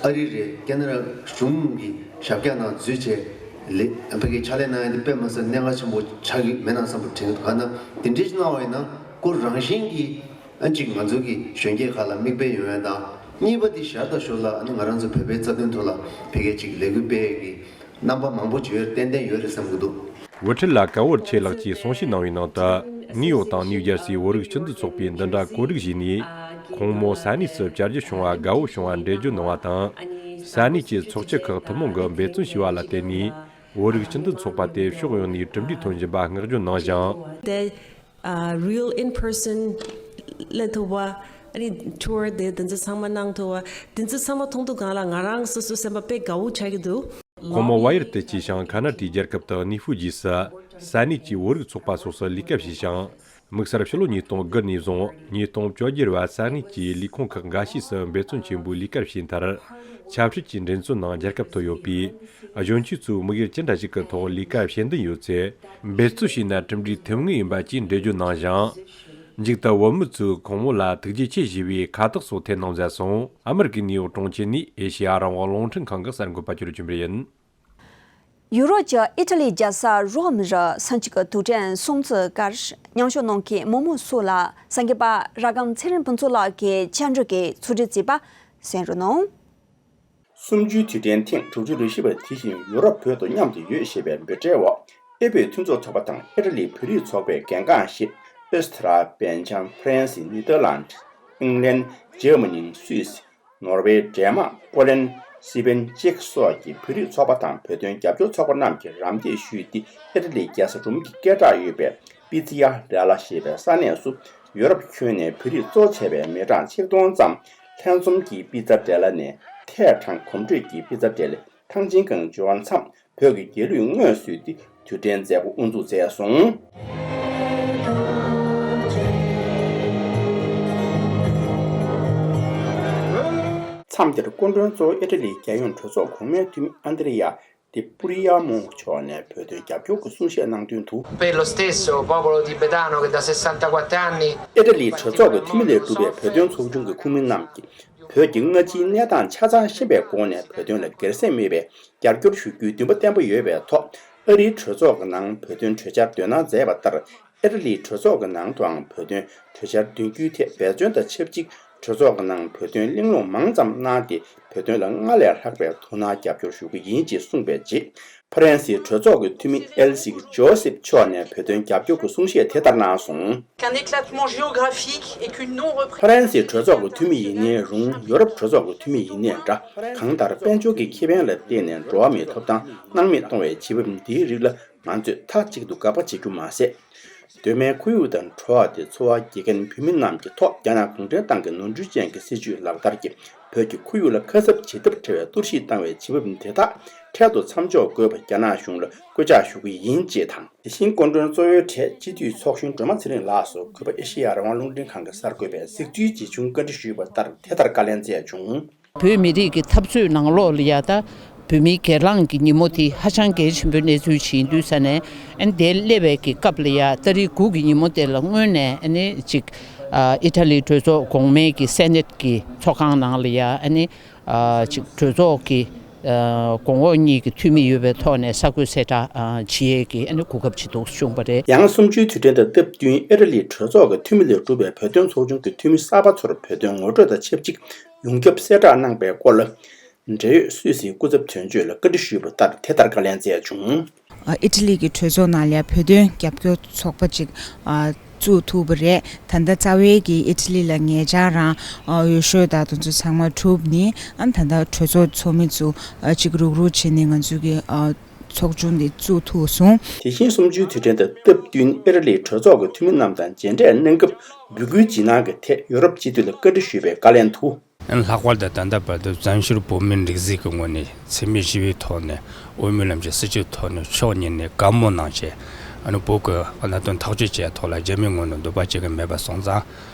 ཨ་རི་རེད། ཁེ་ན་ཌ་གཞུང་གི་ཞབས་བཀྱག་ནང་འཛུལ་བྱས་ལས། ཕ་གིའི་ཕྱག་ལས་གནང་ཡ་དེ་དཔེ་མ་སྲིད་གནད་འགག་ཆེན་པོ་ཆགས་ཀྱི་མེད་ན་བསམ་པ་དྲན་གྱི་འདུག་ག་ན་དེ་འདྲའི་གནང་བ་ཡིན་ན། ཁོ་རང་བཞིན་གྱིས་ཨ་ཅིག་ང་ཚོ་གི་གཞོན་སྐྱེས་ཁག་ལ་མིག་དཔེ་ཡོང་ཡ་དང་། གཉིས་པ་དེ་ཞར་དང་ཞོར་ལ་ཨ་ནི་ང་རང་ཚོ་བོད་པའི་རྩ་དོན་ཐོག་ལ་ཕ་གིའི་ཅིག་ལས་འགུལ་སྤེལ་ཡ་གི་རྣམ་པ་མང་པོ་ཅིག་ཡོད། ཏན་ཏན་ཡོད་རེད་བསམ་གྱི་འདུག་ཝུ་ཁྲུན་ལ་དཀར་པོ་ཆེ་ལགས་ཀྱིས་གསུང་བཤད་གནང་བའི་ནང་དུ། ནིའུ་ཡོག་དང་ནིའུ་ཇར་སིའི་བོད་རིགས་སྤྱི་མཐུན་ཚོགས་པས་འདི་འདྲ་བཀོད་སྒྲིག་བྱས་ནས། ཁོང་མོ་ས་གནས་སུ་བཅར་རྒྱུ་བྱུང་བ་དགའ་བོ་བྱུང་བ་འགྲེལ་བརྗོད་གནང་བ་དང་། ས་གནས་ཀྱི་ཚོགས་སྤྱི་ཁག་ཐུན་མོང་གིས་འབད་བརྩོན་བྱས་པ་ལ་བརྟེན་ནས། བོད་རིགས་སྤྱི་མཐུན་ཚོགས་པ་དེ་ཕྱོགས་ཡོངས་ནས་གྲུབ་འབྲས་ཐོན་བཞིན་པ་བསྔགས་བརྗོད་གནང་ཞིང་། That, uh, real in person སླེབས་ཐུབ་པ། ཨ་ནི་ཊུར་དེ་དེ་ཚོ་ཚང་མ་གནང་ཐུབ་པ། དེ་ཚོ་ཚང་མ་མཐོང་དུས་སྒང་ལ་ང་རང་སོ་སོའི་སེམས་པ་དཔེ་དགའ་བོ་ཆགས་ཀྱི་འདུག་ཁོང་མོ་ཝ་ཡར་དུ་སྐྱེས་ཤིང་། ཁ་ན་ཌའི་རྒྱལ་ཁབ་དུ་གནས་སྤོས་རྗེས་སུ། ས་གནས་ཀྱི་བོད་རིགས་ཚོགས་པ་སོགས་སུ་ལས་ཀ་བྱས་ཤིང་། དམིགས་བསལ་ཕྱི་ལོ་ཉིས་སྟོང་དགུ་ནས་བཟུང་ཉིས་སྟོང་བཅོ་བརྒྱད་བར་ས་གནས་ཀྱི་ལས་ཁུངས་ཁག་འགའ་ཤས་སུ་འབད་བརྩོན་ཆེན་པོས་ལས་ཀ་བྱས་མཐར། ཆབ་སྲིད་ཀྱི་འགྲན་རྩོད་ནང་རྒྱལ་ཁ་ཐོབ་ཡོད་པས། གཞོན་སྐྱེས་ཚོས་དམིགས་ཡུལ་ཅི་འདྲ་ཞིག་གི་ཐོག་ལས་ཀ་བྱེད་འདུན་ཡོད་ཚེ། འབད་རྩོལ་བྱས་ན་གྲུབ་འབྲས་ཐོན་ངེས་ཡིན་པ་བཅས་འགྲེལ་བརྗོད་གནང་ཞིང་། མཇུག་ཏུ་བོད་མི་ཚོས་ཁོང་མོ་ལ་ཐུགས་རྗེ་ཆེ་ཞུ་བའི་ཁ་དོག་སོགས་འཐེན་གནང་མཛད་སོང་། ཨ་མི་རི་ཀའི་ནིའུ་ཡོག་གྲོང་ཁྱེར་ནས་ཨེ་ཤེ་ཡ་རང་དབང་རླུང་འཕྲིན་ཁང་གི་གསར་འགོད་པ་ཅོ་ལི་ཆོས་འཕེལ་ཡིན། ཡུ་རོབ་ཀྱི་ཨི་ཊ་ལིའི་རྒྱལ་ས་རོམ་རུ་ས་གཅིག་གི་དུས་དྲན་སྲུང་བརྩི་ཁར་མཉམ་ཞུགས་གནང་མཁན་མི་མང་ཚོ་ལ་གསར་འགོད་པ་ར་སྒམ་ཚེ་རིང་ཕུན་ཚོགས་ལགས་ཀྱིས་བཅར་འདྲི་གི་ཚོགས་འདུ་བརྩིས་པ་གསན་རོགས་གནང་། གསུམ་བཅུའི་དུས་དྲན་ཐེངས་དྲུག་ཅུ་རེ་བཞི་པ་དེ་བཞིན་ཡུ་རོབ་བོད་དུ་མཉམ་དུ་ཡོད་ཞེས་པའི་འབོད་སྒྲའི་འོག་ཨེ་བོད་མཐུན་ཚོགས་ཚོགས་པ་དང་ཨི་ཊ་ལིའི་བོད་རིགས་ཚོགས་པའི་འགན་རྐང་བཞི། ཨོ་སི་ཊ་ལི་ཡ། སྦེལ་ཇམ། ཧྥ་རན་སི། ནེ་དར་ལན། ཨིང་ལན། འཇར་མ་ནི། སུད་སི། ནོར་ཝེ། ཌེན་མཱག། ཧོ་ལན། སི་པན། ཅེག་སོགས་ཀྱི་བོད་རིགས་ཚོགས་པ་དང་བོད་དོན་རྒྱབ་སྐྱོར་ཚོགས་པ་རྣམས་ཀྱིས་རམ་འདེགས་ཞུས་ཏེ། ཨི་ཊ་ལིའི་རྒྱལ་ས་རོམ་གྱི་སྐད་གྲགས་ཡོད་པའི་པི་ཛི་ཡ་རེ་ལ་ཞེས་པའི་ས་གནས་སུ། ཡོ་རོབ་ཁྱོན་ནས་བོད་རིགས་གཙོ་བྱས་པའི་མི་གྲངས་ཆིག་སྟོང་ཙམ་ལྷན་འཛོམས་ཀྱིས་པི་ཛ་རེ་ལ་ནས་ཐད་དྲངས་གོམ་བགྲོད་ཀྱིས་པི་ཛ་རེ་ལ་ཐང་ཆེན་སྒང་འབྱོར་མཚམས། བོད་ཀྱི་རྒྱལ་གླུས་སྔོན་བསུས་ཏེ་དུས་དྲན་མཛད་སྒོ་དབུ་འཛུགས་མཛད་སོང་། མཚམས་དེར་སྐུ་མགྲོན་གཙོ་བོ་ཨི་ཊ་ལིའི་རྒྱལ་ཡོངས་གྲོས་ཚོགས་གོང་མའི་འཐུས་མི་ཨན་དྲེ་ཡ་ཏི་པུ་རི་ཡ་མོ་མཆོག་ནས་བོད་དོན་རྒྱབ་སྐྱོར་གྱི་གསུང་བཤད་གནང་དོན་དུ། Per lo stesso popolo tibetano che da sessantaquattro anni ཨི་ཊ་ལིའི་གྲོས་ཚོགས་ཀྱི་འཐུས་མི་ལས་གྲུབ་པའི་བོད་དོན་ཚོགས་ཆུང་གི་ཁོངས་མི་རྣམས་ཀྱིས། བོད་ཀྱི་སྔ་ཕྱིའི་གནས་སྟངས་ཆ་ཚང་ཤེས་པའི་སྒོ་ནས་བོད་དོན་ལ་སྒེར་སེམས་མེད་པའི་རྒྱབ་སྐྱོར་ཞུ་རྒྱུའི་འདུན་པ་བརྟན་པོ་ཡོད་པའི་ཐོག་ཨ་རིའི་གྲོས་ཚོགས་ཀྱི་ནང་བོད་དོན་གྲོས་འཆར་འདོན་གནང་མཛད་པ་ལྟར། ཨི་ཊ་ལིའི་གྲོས་ཚོགས་ཀྱི་ནང་དུའང་བོད་དོན་གྲོས་འཆར་འདོན་རྒྱུའི་ཐད་འབད་བརྩོན་དང་ཆབས་ཅིག་གྲོས་ཚོགས་ཀྱི་ནང་བོད་དོན་གླེང་སློང་མང་ཙམ་གནང་སྟེ། བོད་དོན་ལ་སྔར་ལས་ལྷག་པའི་དོ་སྣང་རྒྱབ་སྐྱོར་ཞུ་གི་ཡིན་ཅེས་གསུངས་པའི་རྗེས། ཧྥ་རན་སིའི་གྲོས་ཚོགས་ཀྱི་འཐུས་མི་ཨེལ་སིག་ཇོ་སེབ་མཆོག་ནས་བོད་དོན་རྒྱབ་སྐྱོར་གྱི་གསུང་བཤད་དེ་ལྟར་གནང་སོང་། Qu'un éclatement géographique et qu'une non-représentation ཧྥ་རན་སིའི་གྲོས་ཚོགས་ཀྱི་འཐུས་མི་ཡིན་ནའི་རུང་། ཡོ་རོབ་གྲོས་ཚོགས་ཀྱི་འཐུས་མི་ཡིན་ནའི་འདྲ། གང་ལྟར་དཔལ་འབྱོར་གྱི་ཁེ་ཕན་ལ་བརྟེན་ནས་འགྲོ་བ་མིའི་ཐོབ་ཐང་སྣང་མེད་གཏོང་བའི་བྱེད་བབ་འདིའི་རིགས་ལ་ང་ཚོས་མཐའ་གཅིག་ཏུ་དགག་པ་བྱེད་རྒྱུ་མ་ཟད། གདོད་མའི་ཁོར་ཡུག་དང་འགྲོ་བ་སྟེ་འཚོ་བ་སྐྱེལ་མཁན་བོད་མི་རྣམས་ཀྱི་ཐོག་རྒྱ་ནག་གུང་ཁྲན་ཏང་གི་ནོར་འཁྲུལ་ཅན་གྱི་སྲིད་བྱུས་ལག་བསྟར་གྱིས་བོད་ཀྱི་ཁོར་ཡུག་ལ་ཁ་གསབ་བྱེད་ཐབས་བྲལ་བའི་གཏོར་བཤིག་བཏང་བའི་བྱེད་བབ་འདི་དག་འཕྲལ་དུ་མཚམས་འཇོག་དགོས་པར་རྒྱ་ནག་གཞུང་ལ་སྐུལ་ལྕག་ཞུ་གི་ཡིན་ཅེས་དང་། དེ་བཞིན་སྐུ་མགྲོན་གཙོ་བོའི་གྲས་སྤྱི་འཐུས་ཚོགས་གཞོན་སྒྲོལ་མ་ཚེ་རིང་ལགས་སུ་གུས་པ་ཨེ་ཤེ་ཡ་རང་དབང་རླུང་འཕྲིན་ཁང་གི་གསར་འགོད་པས་གཟིགས་ཚུལ་ཇི་བྱུང་བཀའ་འདྲི་ཞུས་པ་ལྟར་དེ་ལྟར་བཀའ་ལན་སྩལ་བྱུང་། བོད་མི་རིགས་ཀྱི་འཐབ་རྩོད་ནང་ལོགས་ལ་ཡ་ད་བོད་མིའི་སྒེར་ལངས་ཀྱི་ཉིན་མོ་དེ་ཧ་ཅང་གལ་ཆེན་པོའི་གནས་ཚུལ་ཞིག་ཡིན་དུས་ས་ནས། ཨ་ནི་དེ་སླེབས་པའི་གི་སྐབས་ལ་ཡ་ཏ་རིག་དགུ་གི་ཉིན་མོ་དེ་ལ་སྔོན་ནས་ཨ་ནི་ཅིག་ཨ་ཨི་ཊ་ལིའི་གྲོས་ཚོགས་གོང་མའི་གི་སེ་ནེ་ཊི་གི་ཚོགས་ཁང་ནང་ལ་ཡ་ཨ་ནི་ཨ་ཅིག་གྲོས་ཚོགས་ཀྱི་ཨ་གོང་འོག་གཉིས་ཀྱི་འཐུས་མི་ཡོད་པའི་ཐོག་ནས་གསར་འགོད་གསལ་བསྒྲགས་ཨ་བྱེད་ཡས་ཀྱི་ཨ་ནི་གོ་སྐབས་ཅིག་འདུག་བྱུང་བ་རེད། ཡང་གསུམ་བཅུའི་དུས་དྲན་དང་སྟབས་བསྟུན་ཨི་ཊ་ལིའི་གྲོས་ཚོགས་ཀྱི་འཐུས་མི་ལས་གྲུབ་པའི་བོད་དོན་ཚོགས་ཆུང་གི་འཐུས་མི་གསར་པ་ཚོར་བོད་དོན་ངོ་སྤྲོད་དང་ཆབས་ཅིག་ཡོངས་ཁྱབ་གསལ་བསྒྲགས་གནང་པའི་སྐོར་ལ། འབྲེལ་ཡོད་སུད་སིའི་སྐུ་ཚབ་དོན་གཅོད་ལ་བཀའ་འདྲི་ཞུས་པ་ལྟར་དེ་ལྟར་བཀའ་ལན་སྩལ་བྱུང་། ཨ་ཨི་ཊ་ལི་གི་གྲོས་ཚོགས་ནང་ལ་བོད་དོན་རྒྱབ་སྐྱོར་ཚོགས་པ་ཅིག་ཨ་བཙུགས་ཐུབ་པ་རེད། ད་ལྟ་རྩ་བའི་གི་ཨི་ཊ་ལི་ལ་ཉེ་ཆར་རང་ཨ་འོས་ཤོག་དང་དེ་ཚོ་ཚང་མ་གྲུབ་ནས། ཨ་ད་ལྟ་གྲོས་ཚོགས་ཚོགས་མི་ཚོ་ཨ་ཅིག་རུག་རུག་བྱས་ནས་ང་ཚོ་གི་ཨ་ཚོགས་ཆུང་འདི་བཙུགས་ཐུབ་སོང་། དེ་བཞིན་གསུམ་བཅུའི་དུས་དྲན་དང་སྟབས་བསྟུན་ཨི་ཊ་ལིའི་གྲོས་ཚོགས་ཀྱི་འཐུས་མི་རྣམས་དང་མཇལ་འཕྲད་གནང་སྐབས་འབོད་སྐུལ་ཇི་གནང་གི་ཐད་ཡོ་རོབ་སྤྱི་འཐུས་ལ་བཀའ་འདྲི་ཞུས་པའི་བཀའ་ལན་དུ། ལྷག་པར་དུ་ད་ལྟ་བར་དུ་བཙན་བྱོལ་བོད་མིའི་སྒྲིག་འཛུགས་ཀྱི་ངོས་ནས་འཚེ་མེད་ཞི་བའི་ཐོག་ནས་དབུ་མའི་ལམ་གྱི་སྲིད་བྱུས་ཐོག་ནས་ཕྱོགས་གཉིས་ནས་བཀའ་མོལ་གནང་བྱས། ཨ་ནི་བོད་ཀྱི་གནད་དོན་ཐག་གཅོད་བྱེད་ཐོག་ལ་རྒྱ་མིའི་ངོས་ནས་འདོད་པ་བྱེད་ཀྱི་མེད་པ་སོང་ཙང་།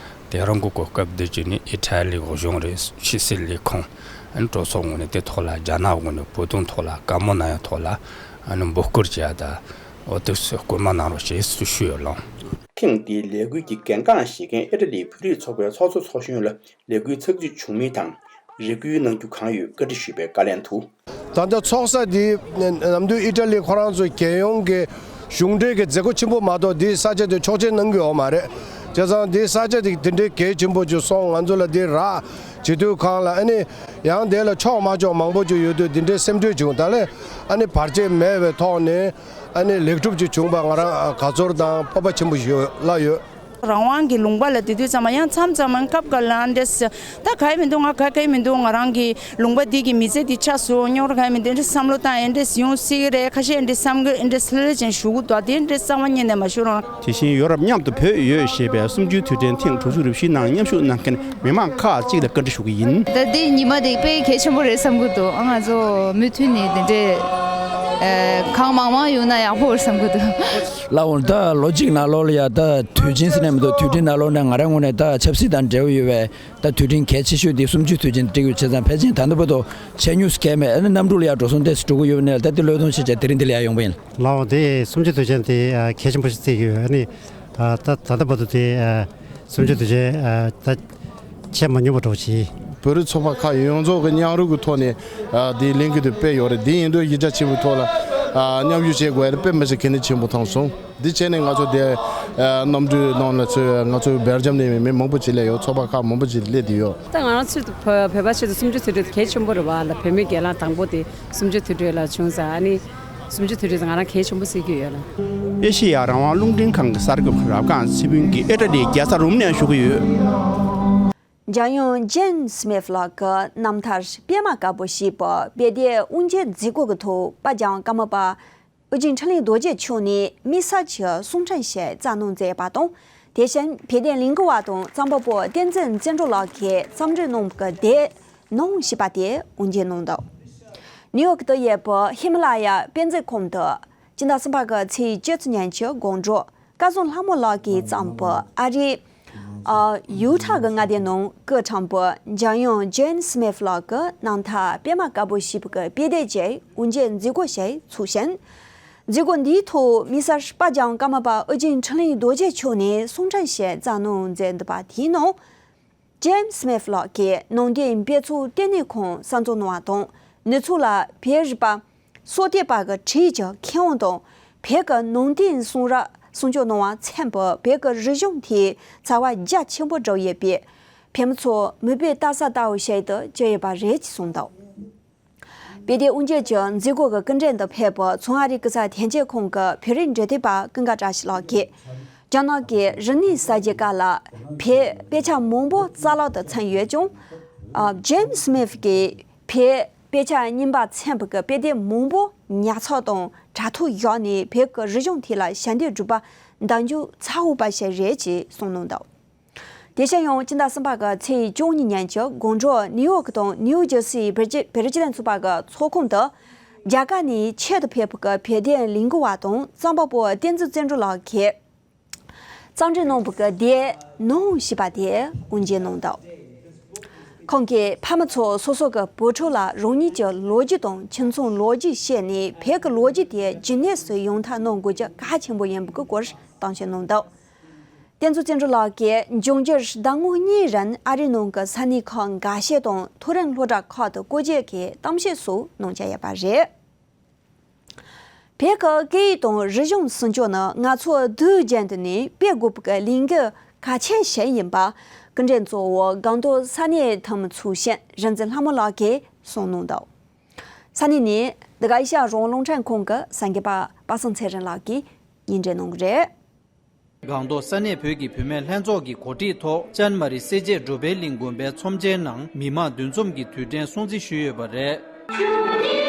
དེ་རིང་གི་གོ་སྐབས་འདི་བརྒྱུད་ནས་ཨི་ཊ་ལིའི་གཞུང་རེད། ཕྱི་སྲིད་ལས་ཁུངས། ཨ་ནི་གྲོས་ཚོགས་ངོས་ནས་དེ་ཐོག་ལ་རྒྱ་ནག་ངོས་ནས་བོད་དོན་ཐོག་ལ་བཀའ་མོལ་གནང་ཡག་ཐོག་ལ་ཨ་ནི་འབོད་སྐུལ་བྱེད་ཡག་དང་། འོ་དེ་ཚོ་སྐུལ་མ་གནང་རོགས་ཞེས་སུ་ཞུས་ཡོད་ལགས། ཐེངས་འདིའི་ལས་འགུལ་གྱི་འགན་རྐང་བཞེས་མཁན་ཨི་ཊ་ལིའི་བོད་རིགས་ཚོགས་པའི་ཚོགས་གཙོ་ཚོགས་གཞོན་ལ་ལས་འགུལ་ཚགས་ཚུད་བྱུང་མིན་དང་། རེ་སྐུལ་གནང་རྒྱུ་གང་ཡོད་བཀའ་འདྲི་ཞུས་པའི་བཀའ་ལན་དུ། ད་ལྟ་ཚོགས་ས་འདི་ནམ་དུས་ཨི་ཊ་ལི་ཁོ་རང་ཚོའི་རྒྱལ་ཡོངས་ཀྱི་གཞུང་འབྲེལ་གྱི་མཛད་སྒོ་ཆེན་པོ་མ་གཏོགས་འདིའི་ས་ཆ་དེ་ཆོག་མཆན་གནང་གི་ཡོད་མ་རེད། བྱས་ཙང་འདིའི་ས་ཆ་དེ་འདི་འདྲའི་གལ་ཆེན་པོ་ཅིག་སོང་ང་ཚོ་ལ་འདི་རག་བྱེད་དུས་གང་ལ་ཨ་ནི་ཡང་དེ་ལ་ཆོག་མ་ཆོག་མང་པོ་ཅིག་ཡོད་དུས་འདི་འདྲའི་སེམས་ཁྲལ་བྱུང་། ད་ལས་ཨ་ནི་བར་ཆད་མེད་པའི་ཐོག་ནས་ཨ་ནི་ལེགས་གྲུབ་ཅིག་བྱུང་བ་ང་རང་དགའ་ཚོར་དང་སྤོབས་པ་ཆེན་པོ་ཞིག་ཡོད་ལ་ཡོད། རང་དབང་གི་ལུང་པ་ལ་དེ་དུས་ཙམ་པ་ཡང་མཚམས་མཚམས་སྐབས་འགའ་ལ་འདྲེས། ད་ག་ཡི་མི་འདུག་ང་ག་ག་ཡི་མི་འདུག་ང་རང་གི་ལུང་པ་འདི་གི་མི་ཚེ་འདི་ཆགས་སོང་སྙོར་ག་ཡི་མི་འདུག་འདྲེས་བསམ་བློ་བཏང་ཡང་འདྲེས་ཡོང་སྲིད་ཀྱི་རེད། ཁ་ཤས་འདྲེས་བསམ་གི་འདྲེས་ལྷོད་ལྷོད་ཅན་ཞུ་གི་འདུག་དེ་འདྲེས་རྩ་བ་ཉིད་ནས་མ་ཞུ་རང་། དེ་བཞིན་ཡོ་རོབ་མཉམ་དུ་བོད་ཡོད་ཞེས་པའི་གསུམ་བཅུའི་དུས་དྲན་ཐེངས་དྲུག་ཅུ་རེ་བཞི་ནང་མཉམ་ཞུགས་གནང་མཁན་མི་མང་ཁག་ཅིག་ལ་བཀའ་འདྲི་ཞུ་གི་ཡིན། ད་འདི་ཉི་མ་འདི་དཔེ་གལ་ཆེན་པོ་རེད་བསམ་གི་འདུག་ང་ཚོ་མུ་མཐུད་ནས་འདི་འདྲས་གང་མང་མང་ཡོང་ན་ཡག་པོ་རེད་བསམ་གི་འདུག་ལགས་འོང་། ད་ལོ་གཅིག་ནང་ལོགས་ལ་ཡ་ད་དུས་ཆེན་ཟེར་ནས་མི་འདུག་དུས་དྲན་ནང་ལོགས་ནས་ང་རང་ངོས་ནས་ད་ཆབ་སྲིད་དང་འབྲེལ་བ་ཡོད་པའི་ད་དུས་དྲན་གལ་ཆེ་ཤོས་དེ་གསུམ་བཅུའི་དུས་ཆེན་དེ་བྱས་ཙང་ཕལ་ཆེར་ད་ལྟ་བར་དུ་ཆེ་ཉུང་སུ་གལ་མེད། ཨ་ནི་གནམ་གྲུ་ལ་ཡ་འགྲོ་སོང་ཏོག་ཙམ་འགྲོ་གི་ཡོད་པ་ནས་ད་ལྟ་བློས་གཏོང་བྱས་བྱས་དེ་རིང་འདི་ལ་ཡ་ཡོང་པ་ཡིན། ལགས་འོང་། དེ་གསུམ་བཅུའི་དུས་ཆེན་དེ་གལ་ཆེན་པོ་ཞིག་བརྩི་གི་ཡོད། ཨ་ནི་ད་ད་ལྟ་བར་དུ་དེ་གསུམ་བཅུའི་དུས་ཆེན་ད་ཆད་མ་མྱོང་བ་འགྲོ་བྱས། བོད་རིགས་ཚོགས་པ་ཁག་ཡོངས་རྫོགས་ཀྱི་མཉམ་རུབ་ཀྱི་ཐོག་ནས་ཨ་དེ་ལེན་གྱི་དུ་དཔེ་ཡོད་རེད། དེ་ཡིན་དུས་ཡིག་ཆ་ཆེན་པོའི་ཐོག་ལ་ཨ་མཉམ་ཞུགས་བྱེད་དགོས་རེད། དཔེ་མི་སྲིད་གལ་གནད་ཆེན་པོ་མཐོང་སོང་། འདི་བྱས་ནས་ང་ཚོ་དེ་ཨ་གནམ་གྲུའི་ནང་ལ་ཚུད། ང་ཚོ་སྦེལ་ཇམ་ནས་མི་མང་པོ་ཅིག་སླེབས་ཡོད། ཚོགས་པ་ཁག་མང་པོ་ཅིག་སླེབས་བསྡད་ཡོད། ད་ང་རང་ཚོའི་བོད་བོད་པ་ཆེད་དུ་གསུམ་བཅུའི་དུས་དྲན་དེ་གལ་ཆེན་པོ་རེད་བ་ལ། བོད་མི་སྒེར་ལངས་དང་པོ་དེ་གསུམ་བཅུའི་དུས་དྲན་ལ་བྱུང་ཙང་ཨ་ནི། གསུམ་བཅུའི་དུས་དྲན་ང་རང་གལ་ཆེན་པོ་བརྩི་གི་ཡོད་ལ། ཨེ་ཤེ་ཡ་རང་དབང་རླུང་འཕྲིན་ཁང་གི་གསར་འགོད་པ་རབ་སྒང་ཚེ་ཕུན་གྱིས་ཨི་ཊ་ལིའི་རྒྱལ་ས་རོམ་ནས་ཞུ་གི་ཡོད། འཇམ་དབྱངས་ཇེན་སི་མིཐ་ལགས་ཀྱི་རྣམ་ཐར་པད་མ་དཀར་པོ་ཞེས་པ་དཔེ་དེབ་དབུ་འབྱེད་མཛད་སྒོ་གི་ཐོག་པ་སངས་ཀརྨ་པ་ཨོ་རྒྱན་འཕྲིན་ལས་རྡོ་རྗེ་མཆོག་ནས་དམིགས་བསལ་གྱི་གསུང་འཕྲིན་ཞིག་བསྩལ་གནང་མཛད་པ་དང་། དེ་བཞིན་དཔེ་དེབ་ལས་འགུལ་བ་དང་རྩོམ་པ་པོ་བསྟན་འཛིན་བརྩོན་འགྲུས་ལགས་ཀྱིས་རྩོམ་སྒྲིག་གནང་བའི་དེབ་ནང་ཞེས་པ་དེ་དབུ་འབྱེད་གནང་འདུག་ནིའུ་ཡོག་ཏུ་ཡོད་པའི་ཧི་མ་ལ་ཡ་དཔེ་མཛོད་ཁང་དུ་སྤྱི་ཟླ་གསུམ་པ་གི་ཚེས་བཅུ་གཅིག་ཉིན་གྱི་དགོང་དྲོ་སྐལ་བཟང་ལྷ་མོ་ལགས་ཀྱིས་བརྩམས་པའི་ཨ་རིའི་ཨ་ཡུ་ཊ་གི་མངའ་སྡེ་ནང་སྐུ་དྲངས་པའི་འཇམ་དབྱངས་ཇེན་སི་མིཐ་ལགས་ཀྱི་རྣམ་ཐར་པད་མ་དཀར་པོ་ཞེས་པའི་དཔེ་དེབ་ཀྱི་དབུ་འབྱེད་མཛད་སྒོ་ཞིག་ཚུགས་ཤིང་། མཛད་སྒོ་འདིའི་ཐོག་དམིགས་བསལ་པ་སངས་ཀརྨ་པ་ཨོ་རྒྱན་འཕྲིན་ལས་རྡོ་རྗེ་མཆོག་ནས་གསུང་འཕྲིན་ཞིག་བསྩལ་གནང་མཛད་འདུག་པ་དེའི་ནང་། ཇེན་སི་མིཐ་ལགས་ཀྱིས་ནང་བསྟན་དཔེ་ཚོགས་ལྟེ་གནས་ཁང་གསར་འཛུགས་གནང་བ་དང་། འདི་ཚོ་ལ་བོད་རིག་པ་སོག་གཏེར་པ་གི་ཁྲིད་ཀྱི་མཁས་དབང་དང་། བོད་ཀྱི་ནང་བསྟན་གསུང་རབ་གསུང་ཆོས་གནང་བ་མཚན་པའི་བོད་ཀྱི་རིག་གཞུང་དེའི་རྩ་བ་རྒྱ་ཆེན་པོ་བསྒྲགས་ཡོད་པས། བོད་མི་ཚོ་མིག་དཔེ་ལྟ་ས་ལྟ་བུ་ཞིག་ཏུ་གྱུར་ཡོད་པ་རེད་ཅེས་གསུངས་འདུག་དཔེ་དེབ་དབུ་འབྱེད་ཀྱི་མཛད་སྒོ་གི་སྐུ་མགྲོན་དུ་ཕེབས་པའི་མཚོ་སྔ་རི་སྐུ་ཚབ་ཐེངས་གཅིག་ཁང་གི་བོད་རིགས་འབྲེལ་མཐུད་པ་ཀུན་དགའ་བཀྲ་ཤིས་ལགས་ཀྱིས། རྒྱ་ནག་གི་རིག་གནས་གསར་བརྗེ་སྐབས་ལ་བོད་དཔེ་ཆ་མང་པོ་རྩ་བརླག་ཏུ་ཕྱིན་ཡོད་ཀྱང་། ཨ་ཇེན་སི་མིཐ་ཀྱིས་བོད་དཔེ་ཆ་རྙིང་པ་མཚན་པ་གི་དཔེ་དེབ་མང་པོ་ཉར་ཚགས་དང་དྲ་ཐོག་བཞག་ནས་བོད་ཀྱི་རིག་གཞུང་ཐད་ལ་ཞབས་འདེགས་སྒྲུབ་པ་འདང་རྒྱུ་ཚ་བོ་པ་ཞིག་རེད་ཅེས་གསུངས་གནང་འདུག་དེ་བཞིན་ཡང་སྤྱི་ཟླ་གསུམ་པ་གི་ཚེས་བཅུ་གཉིས་ཉིན་གྱི་དགོང་དྲོ་ནིའུ་ཡོག་དང་ནིའུ་ཇར་སིའི་བོད་རིགས་སྤྱི་མཐུན་ཚོགས་པ་གི་ཚོགས་ཁང་དུ། རྒྱ་གར་ནས་ཆེད་དུ་ཕེབས་པའི་བོད་དོན་ལས་འགུལ་བ་དང་རྩོམ་པ་པོ་བསྟན་འཛིན་བརྩོན་འགྲུས་ལགས་ཀྱིས། རྩོམ་སྒྲིག་གནང་བའི་དེབ་ནང་ཞེས་པ་དེ་དབུ་འབྱེད་གནང་འདུག་ཁོང་གིས་ཕ་མ་ཚོ་སོ་སོ་གི་བུ་ཕྲུག་ལ་རང་ཉིད་ཀྱི་ལོ་རྒྱུས་དང་ཁྱིམ་ཚང་ལོ་རྒྱུས་བཤད་ནས་བོད་ཀྱི་ལོ་རྒྱུས་དེ་རྒྱུན་གནས་སུ་ཡོང་ཐབས་གནང་དགོས་རྒྱུ་གལ་ཆེན་པོ་ཡིན་པའི་སྐོར་གཏམ་བཤད་གནང་འདུག་བསྟན་འཛིན་བརྩོན་འགྲུས་ལགས་ཀྱིས་འབྱུང་འགྱུར་ཟླ་ངོ་གཉིས་རིང་ཨ་རིའི་ནང་གི་ས་གནས་ཁག་འགའ་ཤས་དང་མཐོ་རིམ་སློབ་གྲྭ་ཁག་ཏུ་སྐོར་སྐྱོད་ཀྱིས་གཏམ་བཤད་སོགས་གནང་འཆར་ཡོད་པ་རེད། བོད་ཀྱི་སྐད་ཡིག་དང་རིག་གཞུང་སྲུང་སྐྱོབ་ནི་ང་ཚོ་དུས་རྒྱུན་དུ་ནས་སྤེལ་དགོས་པའི་ལས་འགུལ་གལ་ཆེན་ཞིག་ཡིན་པ། སྐུ་མགྲོན་གཙོ་བོ་སྒང་ཏོག་ས་གནས་ཐོན་མི་ཚོགས་གཞོན་རིག་འཛིན་ལྷ་མོ་ལགས་ཀྱིས་ གསུངས་གནང་འདུག། ས་གནས་ནས་འདི་ག་ཨེ་ཤ་ཡ་རང་དབང་རླུང་འཕྲིན་ཁང་གི་གསར་འགོད་པ་པ་སངས་ཚེ་རིང་ལགས་ཀྱིས་སྙན་སྒྲོན་གནང་གི་རེད། སྒང་ཏོག་ས་གནས་བོད་ཀྱི་བུད་མེད་ལྷན་ཚོགས་ཀྱི་གོ་སྒྲིག་ཐོག་ཅན་མ་རི་སེར་བྱེས་འབྲུག་པའི་གླིང་དགོན་པའི་ཚོམས་ཆེན་ནང་མི་མང་འདུ་འཛོམས་ཀྱི་དུས་དྲན་སྲུང་བརྩི་ཞུས་ཡོད་པ་རེད།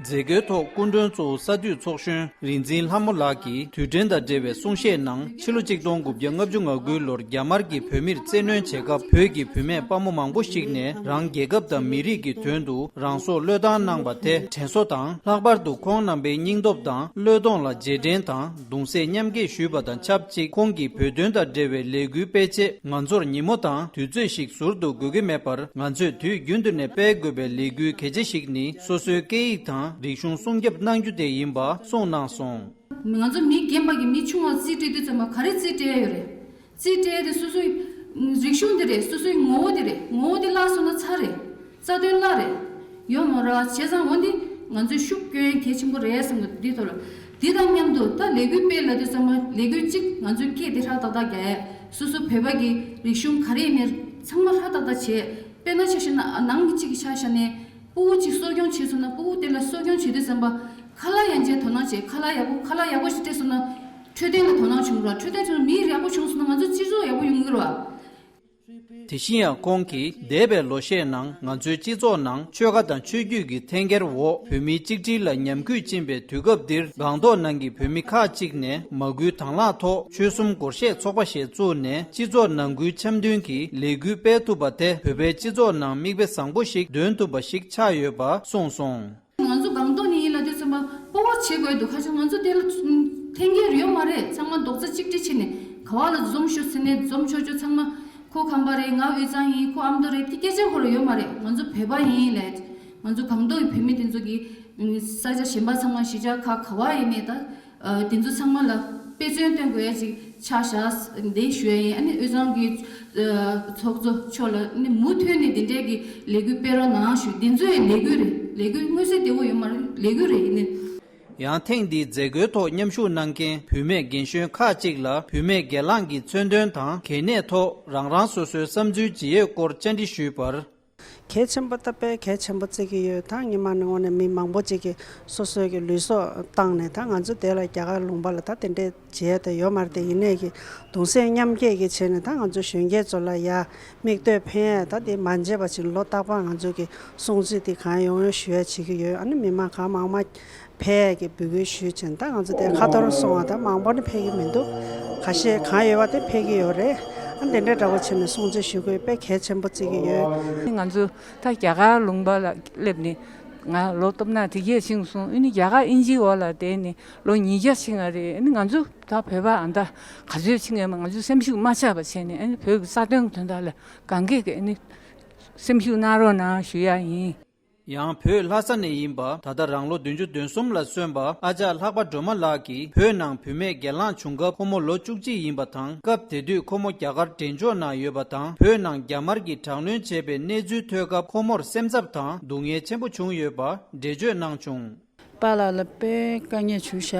མཛད་སྒོའི་ཐོག་སྐུ་མགྲོན་གཙོ་བོ་ས་འཐུས་ཚོགས་གཞོན་རིག་འཛིན་ལྷ་མོ་ལགས་ཀྱིས་དུས་དྲན་དང་འབྲེལ་བའི་གསུང་བཤད་ནང་ཕྱི་ལོ་ཆིག་སྟོང་དགུ་བརྒྱ་ལྔ་བཅུ་ང་དགུའི་ལོར་རྒྱ་དམར་གྱིས་བོད་མིར་བཙན་གནོན་བྱེད་སྐབས་བོད་ཀྱི་བུད་མེད་དཔའ་མོ་མང་པོ་ཞིག་ནས་རང་རྒྱལ་ཁབ་དང་མི་རིགས་ཀྱི་དོན་དུ་རང་སྲོག་བློས་བཏང་གནང་པ་དེ་དྲན་གསོ་དང་། ལྷག་པར་དུ་ཁོང་རྣམ་པའི་སྙིང་སྟོབས་དང་བློས་གཏོང་ལ་རྗེས་དྲན་དང་གདུང་སེམས་མཉམ་སྐྱེད་ཞུས་པ་དང་ཆབས་ཅིག་ཁོང་གིས་བོད་དོན་དང་འབྲེལ་བའི་ལས་འགུལ་སྤེལ་ཆེད་ང་ཚོར་ཉིན་མོ་དང་དུས་ཚོད་ཞིག་ཟུར་དུ་དགོས་ཀྱི་མེད་པར། ང་ཚོས་དུས་རྒྱུན་དུ་ནས་སྤེལ་དགོས་པའི་ལས་འགུལ་གལ་ཆེ་ཞིག་ནི་སོ་སོའི་སྐད་ཡིག་དང་རིག་གཞུང་སྲུང་སྐྱོབ་གནང་རྒྱུ་དེ་ཡིན་པ་གསུངས་གནང་སོང་། ང་ཚོ་མི་རྒན་པ་གི་མི་ཆུང་བ་རྩིས་སྤྲད་དུས་ཙམ་པ་ག་རེ་རྩིས་སྤྲད་ཡ་ཡོད་རེད། རྩིས་སྤྲད་དེ་སོ་སོའི་རིག་གཞུང་དེ་རེད། སོ་སོའི་ངོ་བོ་དེ་རེད། ངོ་བོ་དེ་བརླག་སོང་ན་ཚར་རེད། རྩ་དོན་བརླག་རེད། ཡོད་མ་རེད། བྱས་ཙང་འོ་འདི་ང་ཚོའི་ཤུགས་སྐྱོན་གལ་ཆེན་པོ་རེད་བསམ་གི་འདུག་འདི་ཐོག་ལ། འདི་དང་མཉམ་དུ་ད་ལས་འགུལ་སྤེལ་ལབ་དུས་ཙམ་པ་ལས་འགུལ་གཅིག་ང་ཚོའི་སྐད་དེ་ཧྲ་ཏག་ཏག་རྒྱག་ཡས། སོ་སོ་བོད་པ་གི་རིག་གཞུང་ག་རེ་ཡིན་ནའི་ཚང་མ་ཧྲ་ཏག་ཏག་བྱས། དཔེར་ན་ཆ་བཞག་ན་ནང་གི་གཅིག་གི་ཆ་བཞག་ནས་སྤུ་གུ་གཅིག་གསོ་སྐྱོང་བྱས་སོང་ན་སྤུ་གུ་དེ་ལ་གསོ་སྐྱོང་བྱེད་དུས་ཙམ་པ་ཁ་ལག་ཡང་ཅིག་དོ་སྣང་བྱེད། ཁ་ལག་ཡག་པོ་ཁ་ལག་ཡག་པོ་ཞིག་སྤྲད་སོང་ན་འཕྲོད་བསྟེན་ལ་དོ་སྣང་བྱུང་ར། འཕྲོད་བསྟེན་བྱུང་ན་མི་ཡག་པོ་བྱུང་སོང་ན་ང་ཚོ་སྤྱི་ཚོགས་ཡག་པོ་ཡོང་གི་རེད་བ། དེ་བཞིན་ཡང་ཁོང་གིས་འདས་པའི་ལོ་ཤས་ནང་ང་ཚོའི་སྤྱི་ཚོགས་ནང་ཆོལ་ཁ་དང་ཆོས་བརྒྱུད་ཀྱི་འཐེན་འཁྱེར་འོག་བོད་མིའི་གཅིག་སྒྲིལ་ལ་ཉམས་རྒུད་ཕྱིན་པའི་དུས་སྐབས་འདིར་སྒང་ཏོག་ནང་གི་བོད་མི་ཁག་ཅིག་ནས་མ་སྐུལ་དང་བླངས་ཐོག་ཆོལ་གསུམ་སྒོར་གཞས་ཚོགས་པ་ཞིག་བཙུགས་ནས་སྤྱི་ཚོགས་ནང་ཁུལ་འཆམ་མཐུན་གྱི་ལས་འགུལ་སྤེལ་ཐུབ་པ་དེ་བོད་པའི་སྤྱི་ཚོགས་ནང་མིག་དཔེ་བཟང་པོ་ཞིག་འདོན་ཐུབ་པ་ཞིག་ཆགས་ཡོད་པ་གསུངས་སོང་། ང་ཚོ་སྒང་ཏོག་ནས་ཡིན་ལབ་དུས་ཙམ་པ་སྤོབས་པ་བྱེད་དགོས་འདུག་ཁ་ཤས་ང་ཚོ་དེ་ལ་འཐེན་འཁྱེར་ཡོད་མ་རེད། ཚང་མ་རྡོག་རྩ་གཅིག་སྒྲིལ་བྱས་ནས་ག་བ་ལ་འཛོམས་ཤོག་ཟེར་ནས་འཛོམས་ཆོག་ཆོག་ཚང་མ་ཁོ་ཁམས་པ་རེད། ང་དབུས་གཙང་ཡིན། ཁོ་ཨ་མདོ་རེད། དེ་སྐད་ཆ་ཧོ་ར་ཡོད་མ་རེད། ང་ཚོ་བོད་པ་ཡིན་ལབ། ང་ཚོ་སྒང་ཏོག་གི་བོད་མི་དེ་ཚོ་གི་ས་ཆ་གཞན་པ་ཚང་མ་གཞིས་ཆགས་ཁག་ག་བ་ཡིན་ནའི་ད། ཨ་དེ་ཚོ་ཚང་མ་ལ་དཔེ་མཚོན་སྟོན་དགོས་ཡ་ཅིག་ཆགས་བཞག་འདི་ཞུ་ཡ་ཡིན། ཨ་ནི་དབུས་གཙང་གི་ཨ་ཚོགས་གཙོ་མཆོག་ལ་ཨ་ནི་མུ་མཐུད་ནས་འདི་འདྲའི་གི་ལས་འགུལ་སྤེལ་རོགས་གནང་ཞུ། འདི་ཚོ་ཡི་ལས་འགུལ་རེད། ལས་འགུལ་མངོན་གསལ་དོད་པོ་ཡོད་མ་རེད། ལས་འགུལ་རེད་ཡིན་ནི། ཡང་ཐེངས་འདིའི་མཛད་སྒོའི་ཐོག་མཉམ་ཞུགས་གནང་མཁན་བུད་མེད་རྒན་གཞོན་ཁག་ཅིག་ལ་བུད་མེད་སྒེར་ལངས་ཀྱི་མཚོན་དོན་དང་གལ་གནད་ཐོག་རང་རང་སོ་སོའི་བསམ་ཚུལ་ཇི་ཡོད་སྐོར་བཅར་འདྲི་ཞུས་པར། གལ་ཆེན་པོ་ད་དཔེ་གལ་ཆེན་པོ་བརྩི་གི་ཡོད། ད་སྔོན་མ་ནས་འོང་ནས་མི་མང་པོ་ཅིག་གིས་སོ་སོའི་གི་ལུས་སྲོག་བཏང་ནས་ད་ང་ཚོ་དེ་ལ་རྒྱ་གར་ལུང་པ་ལ་ད་དེ་འདྲས་བྱས་ད་ཡོད་མ་རེད། དེ་ཡིན་ནས་གི་གདུང་སེམས་མཉམ་སྐྱེད་ཀྱི་བྱས་ནས་ད་ང་ཚོ་གཞོན་སྐྱེས་ཚོ་ལ་ཡ་མིག་ལྟོས་འཕེན་ཡ་ད་དེ་མ་བརྗེད་པ་ཅིག་ལོ་རྟག་པར་ང་ཚོ་གི་སྲུང་བརྩི་དེ་གང་ཡོང་ཡོང་ཞུ་ཡ་བྱེད་ཀྱི་ཡོད། ཨ་ནི་མི་མང་གང་མང་མང་ཕེབས་ཀྱི་འབོད་སྐུལ་ཞུས་ཕྱིན། ད་ང་ཚོ་དེ་ཁ་ཐོར་སོང་བ་ད་མང་པོ་ནི་ཕེབས་ཀྱི་མི་འདུག་ཁ་ཤས་གང་ཡོད་པ་དེ་ཕེབས་ཀྱི་ཡོད་རེད། ཨ་འདི་འདྲའི་འདྲ་པོ་བྱས་ནས་སྲུང་བརྩི་ཞུ་དགོས་དཔེ་གལ་ཆེན་པོ་བརྩི་གི་ཡོད། ང་ཚོ་ད་རྒྱ་གར་ལུང་པ་ལ་སླེབས་ནས་ང་ལོ་སྟོབས་ན་དེ་གས་ཕྱིན་སོང་། ཨ་ནི་རྒྱ་གར་དབྱིན་ཇིའི་འོག་ལ་བསྡད་ནས་ལོ་ཉིས་བརྒྱ་ཕྱིན་པ་རེད། ཨ་ནི་ང་ཚོ་ད་བོད་པ་ཨ་ད་ག་ཚོད་ཕྱིན་ཡོད་མ་ང་ཚོ་སེམས་ཤུགས་མ་ཆག་པ་བྱས་ནས་ཨ་ནི་བོད་ཀྱི་རྩ་དོན་གྱི་དོན་དག་ལ་གང་གས་ཀྱི་ཨ་ནི་སེམས་ཤུགས་གནང་རོགས་གནང་ཞུ་ཡ་ཡིན། ཡང་བོད་ལྷ་ས་ནས་ཡིན་པ་ད་ལྟ་རང་ལོ་བདུན་ཅུ་དོན་གསུམ་ལ་སོན་པ་ཨ་ཅག་ལྷག་པ་སྒྲོལ་མ་ལགས་ཀྱིས་བོད་ནང་བུད་མེད་སྒེར་ལངས་བྱུང་སྐབས་ཁོ་མོ་ལོ་བཅུ་གཅིག་ཡིན་པ་དང་སྐབས་དེ་དུས་ཁོ་མོ་རྒྱ་གར་འབྲས་ལྗོངས་ན་ཡོད་པ་དང་བོད་ནང་རྒྱ་དམར་གྱིས་དྲག་གནོན་བྱས་པའི་གནས་ཚུལ་ཐོས་སྐབས་ཁོ་མོར་སེམས་འཚབ་དང་སྡུག་བསྔལ་ཆེན་པོ་བྱུང་ཡོད་པ་འགྲེལ་བརྗོད་གནང་བྱུང་། པཱ་ལགས་ལ་དཔེ་དཀའ་ངལ་བྱུང་ཤག་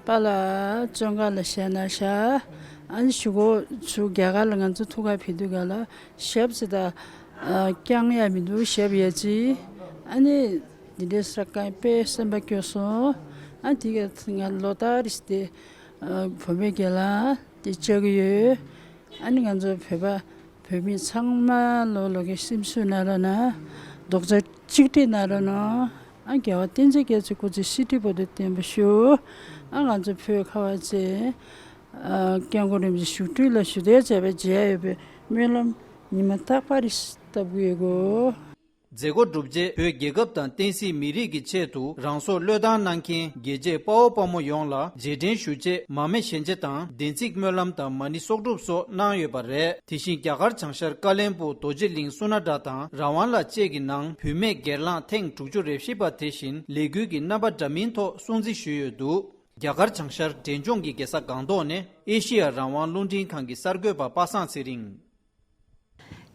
པཱ་ལགས་བཙོན་ཁང་ལ་བཞག་གནང་ཤག་ཨ་ནི་གཞུག་གུ་ཚུར་རྒྱ་གར་ལ་ང་ཚོ་ཐུག་ག་ཕེབས་དུས་ག་ལ་ཞབས་ཟེར་ད། ཨ་བརྐྱང་ཡ་མི་འདུག་ཞབས་ཡ་ཅི། ཨ་ནི་འདི་འདྲའི་ས་ག་དཔེ་སེམས་པ་སྐྱོ་སོང་། ཨ་འདི་ག་ང་ལོ་ལྟར་རེ་དེ་ཨ་བུད་མེད་སྒེར་ལངས་དེ་བཅར་གི་ཡོད། ཨ་ནི་ང་ཚོ་བོད་པ་བོད་མི་ཚང་མ་ལོ་ལོ་གི་སེམས་གསོ་གནང་རོགས་གནང་། རྡོག་རྩ་གཅིག་སྒྲིལ་གནང་རོགས་གནང་། ཨ་རྒྱལ་བ་བསྟན་འཛིན་རྒྱ་མཚོ་སྐུ་ཚེ་ཧྲིལ་པོ་དུ་བརྟན་པར་ཤོག་ཨ་ང་ཚོ་བོད་ཁ་བ་ཚེ་ཨ་སྐྱབས་མགོན་རིན་པོ་ཆེ་བཞུགས་ཁྲི་ལ་བཞུགས་གདན་མཛད་པའི་མཇལ་ཡོད་པའི་སྨོན་ལམ་ཉི་མ་རྟག་པར་བཏབ་ཀྱི་ཡོད་གོ། མཛད་སྒོ་གྲུབ་རྗེས་བོད་རྒྱལ་ཁབ་དང་བསྟན་སྲིད་མི་རིགས་ཀྱི་ཆེད་དུ་རང་སྲོག་བློས་བཏང་གནང་མཁན་རྒྱལ་གཅེས་དཔའ་བོ་དཔའ་མོ་ཡོངས་ལ་རྗེས་དྲན་ཞུ་ཆེད་མར་མེ་ཞལ་ལྕེ་དང་བདེན་ཚིག་སྨོན་ལམ་དང་མ་ཎི་གསོག་སྒྲུབ་སོགས་གནང་ཡོད་པ་རེད། དེ་བཞིན་རྒྱ་གར་བྱང་ཤར་ཀ་བློན་སྦུག་རྡོ་རྗེ་གླིང་སུ་ན་དྲ་དང་ར་ཝང་ལ་བཅས་ཀྱི་ནང་བུད་མེད་སྒེར་ལངས་ཐེངས་དྲུག་ཅུ་རེ་བཞི་པ་དེ་བཞིན་ལས་འགུལ་གྱི་རྣམ་པ་འདྲ་མིན་ཐོག་སྲུང་བརྩི་ཞུས་ཡོད་འདུག་རྒྱ་གར་བྱང་ཤར་འབྲས་ལྗོངས་ཀྱི་རྒྱལ་ས་སྒང་ཏོག་ནས་ཨེ་ཤི་ཡ་རང་དབང་རླུང་འཕྲིན་ཁང་གི་གསར་འགོད་པ་པ་སངས་ཚེ་རིང་།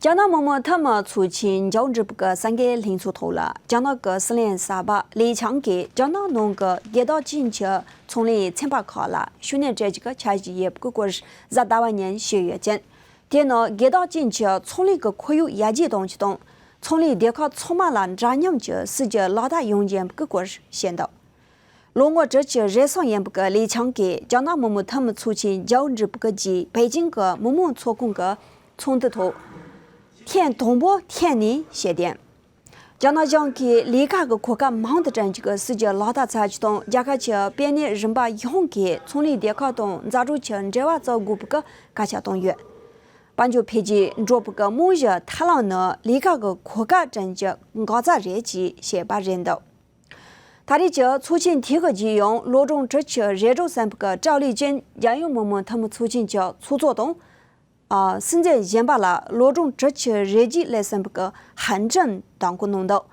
རྒྱ་ནག་མི་དམངས་འཐུས་མི་ཚོགས་ཆེན་རྒྱལ་བ་འབྲུག་པའི་གསར་འགོད་ལྷན་ཚོགས་ཐོག་ལ། རྒྱ་ནག་གི་སྲིད་བློན་གསར་པ་ལི་ཆང་གིས་རྒྱ་ནག་ནང་གི་སྒེར་བདག་ཅན་གྱི་ཚོང་ལས་ཚན་པ་ཁག་ལ་ཤུགས་སྣོན་སྤྲད་རྒྱུ་གི་འཆར་གཞི་ཡོད་པའི་སྐོར་གཟའ་ཟླ་བ་ཉིན་ཞུས་ཡོད་ཅིང་། དེ་ནི་སྒེར་བདག་ཅན་གྱི་ཚོང་ལས་ཀྱི་ཁོར་ཡུག་ཡར་རྒྱས་གཏོང་རྒྱུ་དང་། ཚོང་ལས་སྡེ་ཁག་ཚང་མ་ལ་འདྲ་མཉམ་གྱི་སྲིད་ཇུས་ལག་བསྟར་ཡོང་རྒྱུ་ཡིན་པའི་སྐོར་བཤད་འདུག་ལོ་ངོ་དྲུག་ཅུ་རེ་ཟུང་ཡིན་པའི་ལི་ཆང་གིས་རྒྱ་ནག་མི་དམངས་འཐུས་མི་ཚོགས་ཆེན་རྒྱལ་བ་འབྲུག་པའི་རྗེས་པེ་ཅིང་གི་མི་དམངས་ཚོགས་ཁང་གི་ཚོགས་འདུ་ཐོག་ཐེངས་དང་པོ་ཐད་ནས་བཤད་དོན། རྒྱ་ནག་གཞུང་གིས་ལས་ཀ་གི་གོ་སྐབས་མང་དུ་བསྐྲུན་རྒྱུ་གི་སྲིད་ཇུས་ལག་བསྟར་བྱ་རྒྱུ་དང་། རྒྱལ་ཁབ་ཀྱི་པེ་ནེ་རིམ་པ་ཡོངས་ཀྱི་ཚོང་ལས་སྡེ་ཁག་དང་མཛའ་གྲོགས་ཀྱི་འབྲེལ་བ་བཙུགས་དགོས་པའི་སྐད་ཆ་བཏོན་ཡོད། དཔལ་འབྱོར་འཕེལ་རྒྱས་འགྲོ་བའི་རྨང་གཞི་ཐབས་ལམ་ནི་ལས་ཀ་གི་གོ་སྐབས་བསྐྲུན་རྒྱུ་འགག་རྩ་རེད་ཅེས་བཤད་པ་རེད་འདུག་ད་རེས་ཀྱི་ཚོགས་ཆེན་དེ་གི་རྗེས་ཡང་ལོ་གྲངས་དྲུག་ཅུ་རེ་དྲུག་ཟིན་པའི་ཀྲའོ་ལི་ཅིན་རྒྱལ་ཡོངས་མི་དམངས་འཐུས་མི་ཚོགས་ཆེན་གྱི་ཚོགས་གཙོ་དང་། ཨ། སྲིད་འཛིན་གཞོན་པ་ལ་ལོ་གྲངས་དྲུག་ཅུ་རེ་གཅིག་སླེབས་ཟིན་པའི་ཧན་ཀྲིན་འདེམས་བསྐོ་གནང་འདུག་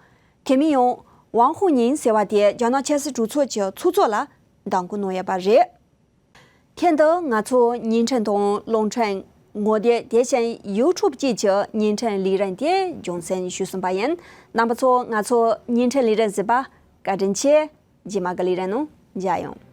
དེ་མིན་ཡང་ཝང་ཧུའུ་ཉིང་ཟེར་བ་དེ་རྒྱ་ནག་ཆབ་སྲིད་གྲོས་ཚོགས་ཀྱི་ཚོགས་གཙོ་ལ་འདེམས་བསྐོ་གནང་ཡོད་པ་རེད། ཐེངས་འདིར་ང་ཚོ་བརྙན་འཕྲིན་དང་རླུང་འཕྲིན། ངོ་དེབ། དེ་བཞིན་ཡུ་ཊུབ་བཅས་ཀྱི་བརྙན་འཕྲིན་ལས་རིམ་དེ་རྒྱང་སྲིང་ཞུས་ཟིན་པ་ཡིན། རྣམ་པ་ཚོ་ང་ཚོ་བརྙན་འཕྲིན་ལས་རིམ་གཟིགས་པར་བཀའ་དྲིན་ཆེ། རྗེས་མ་གི་ལས་རིམ་ནང་མཇལ་ཡོང་།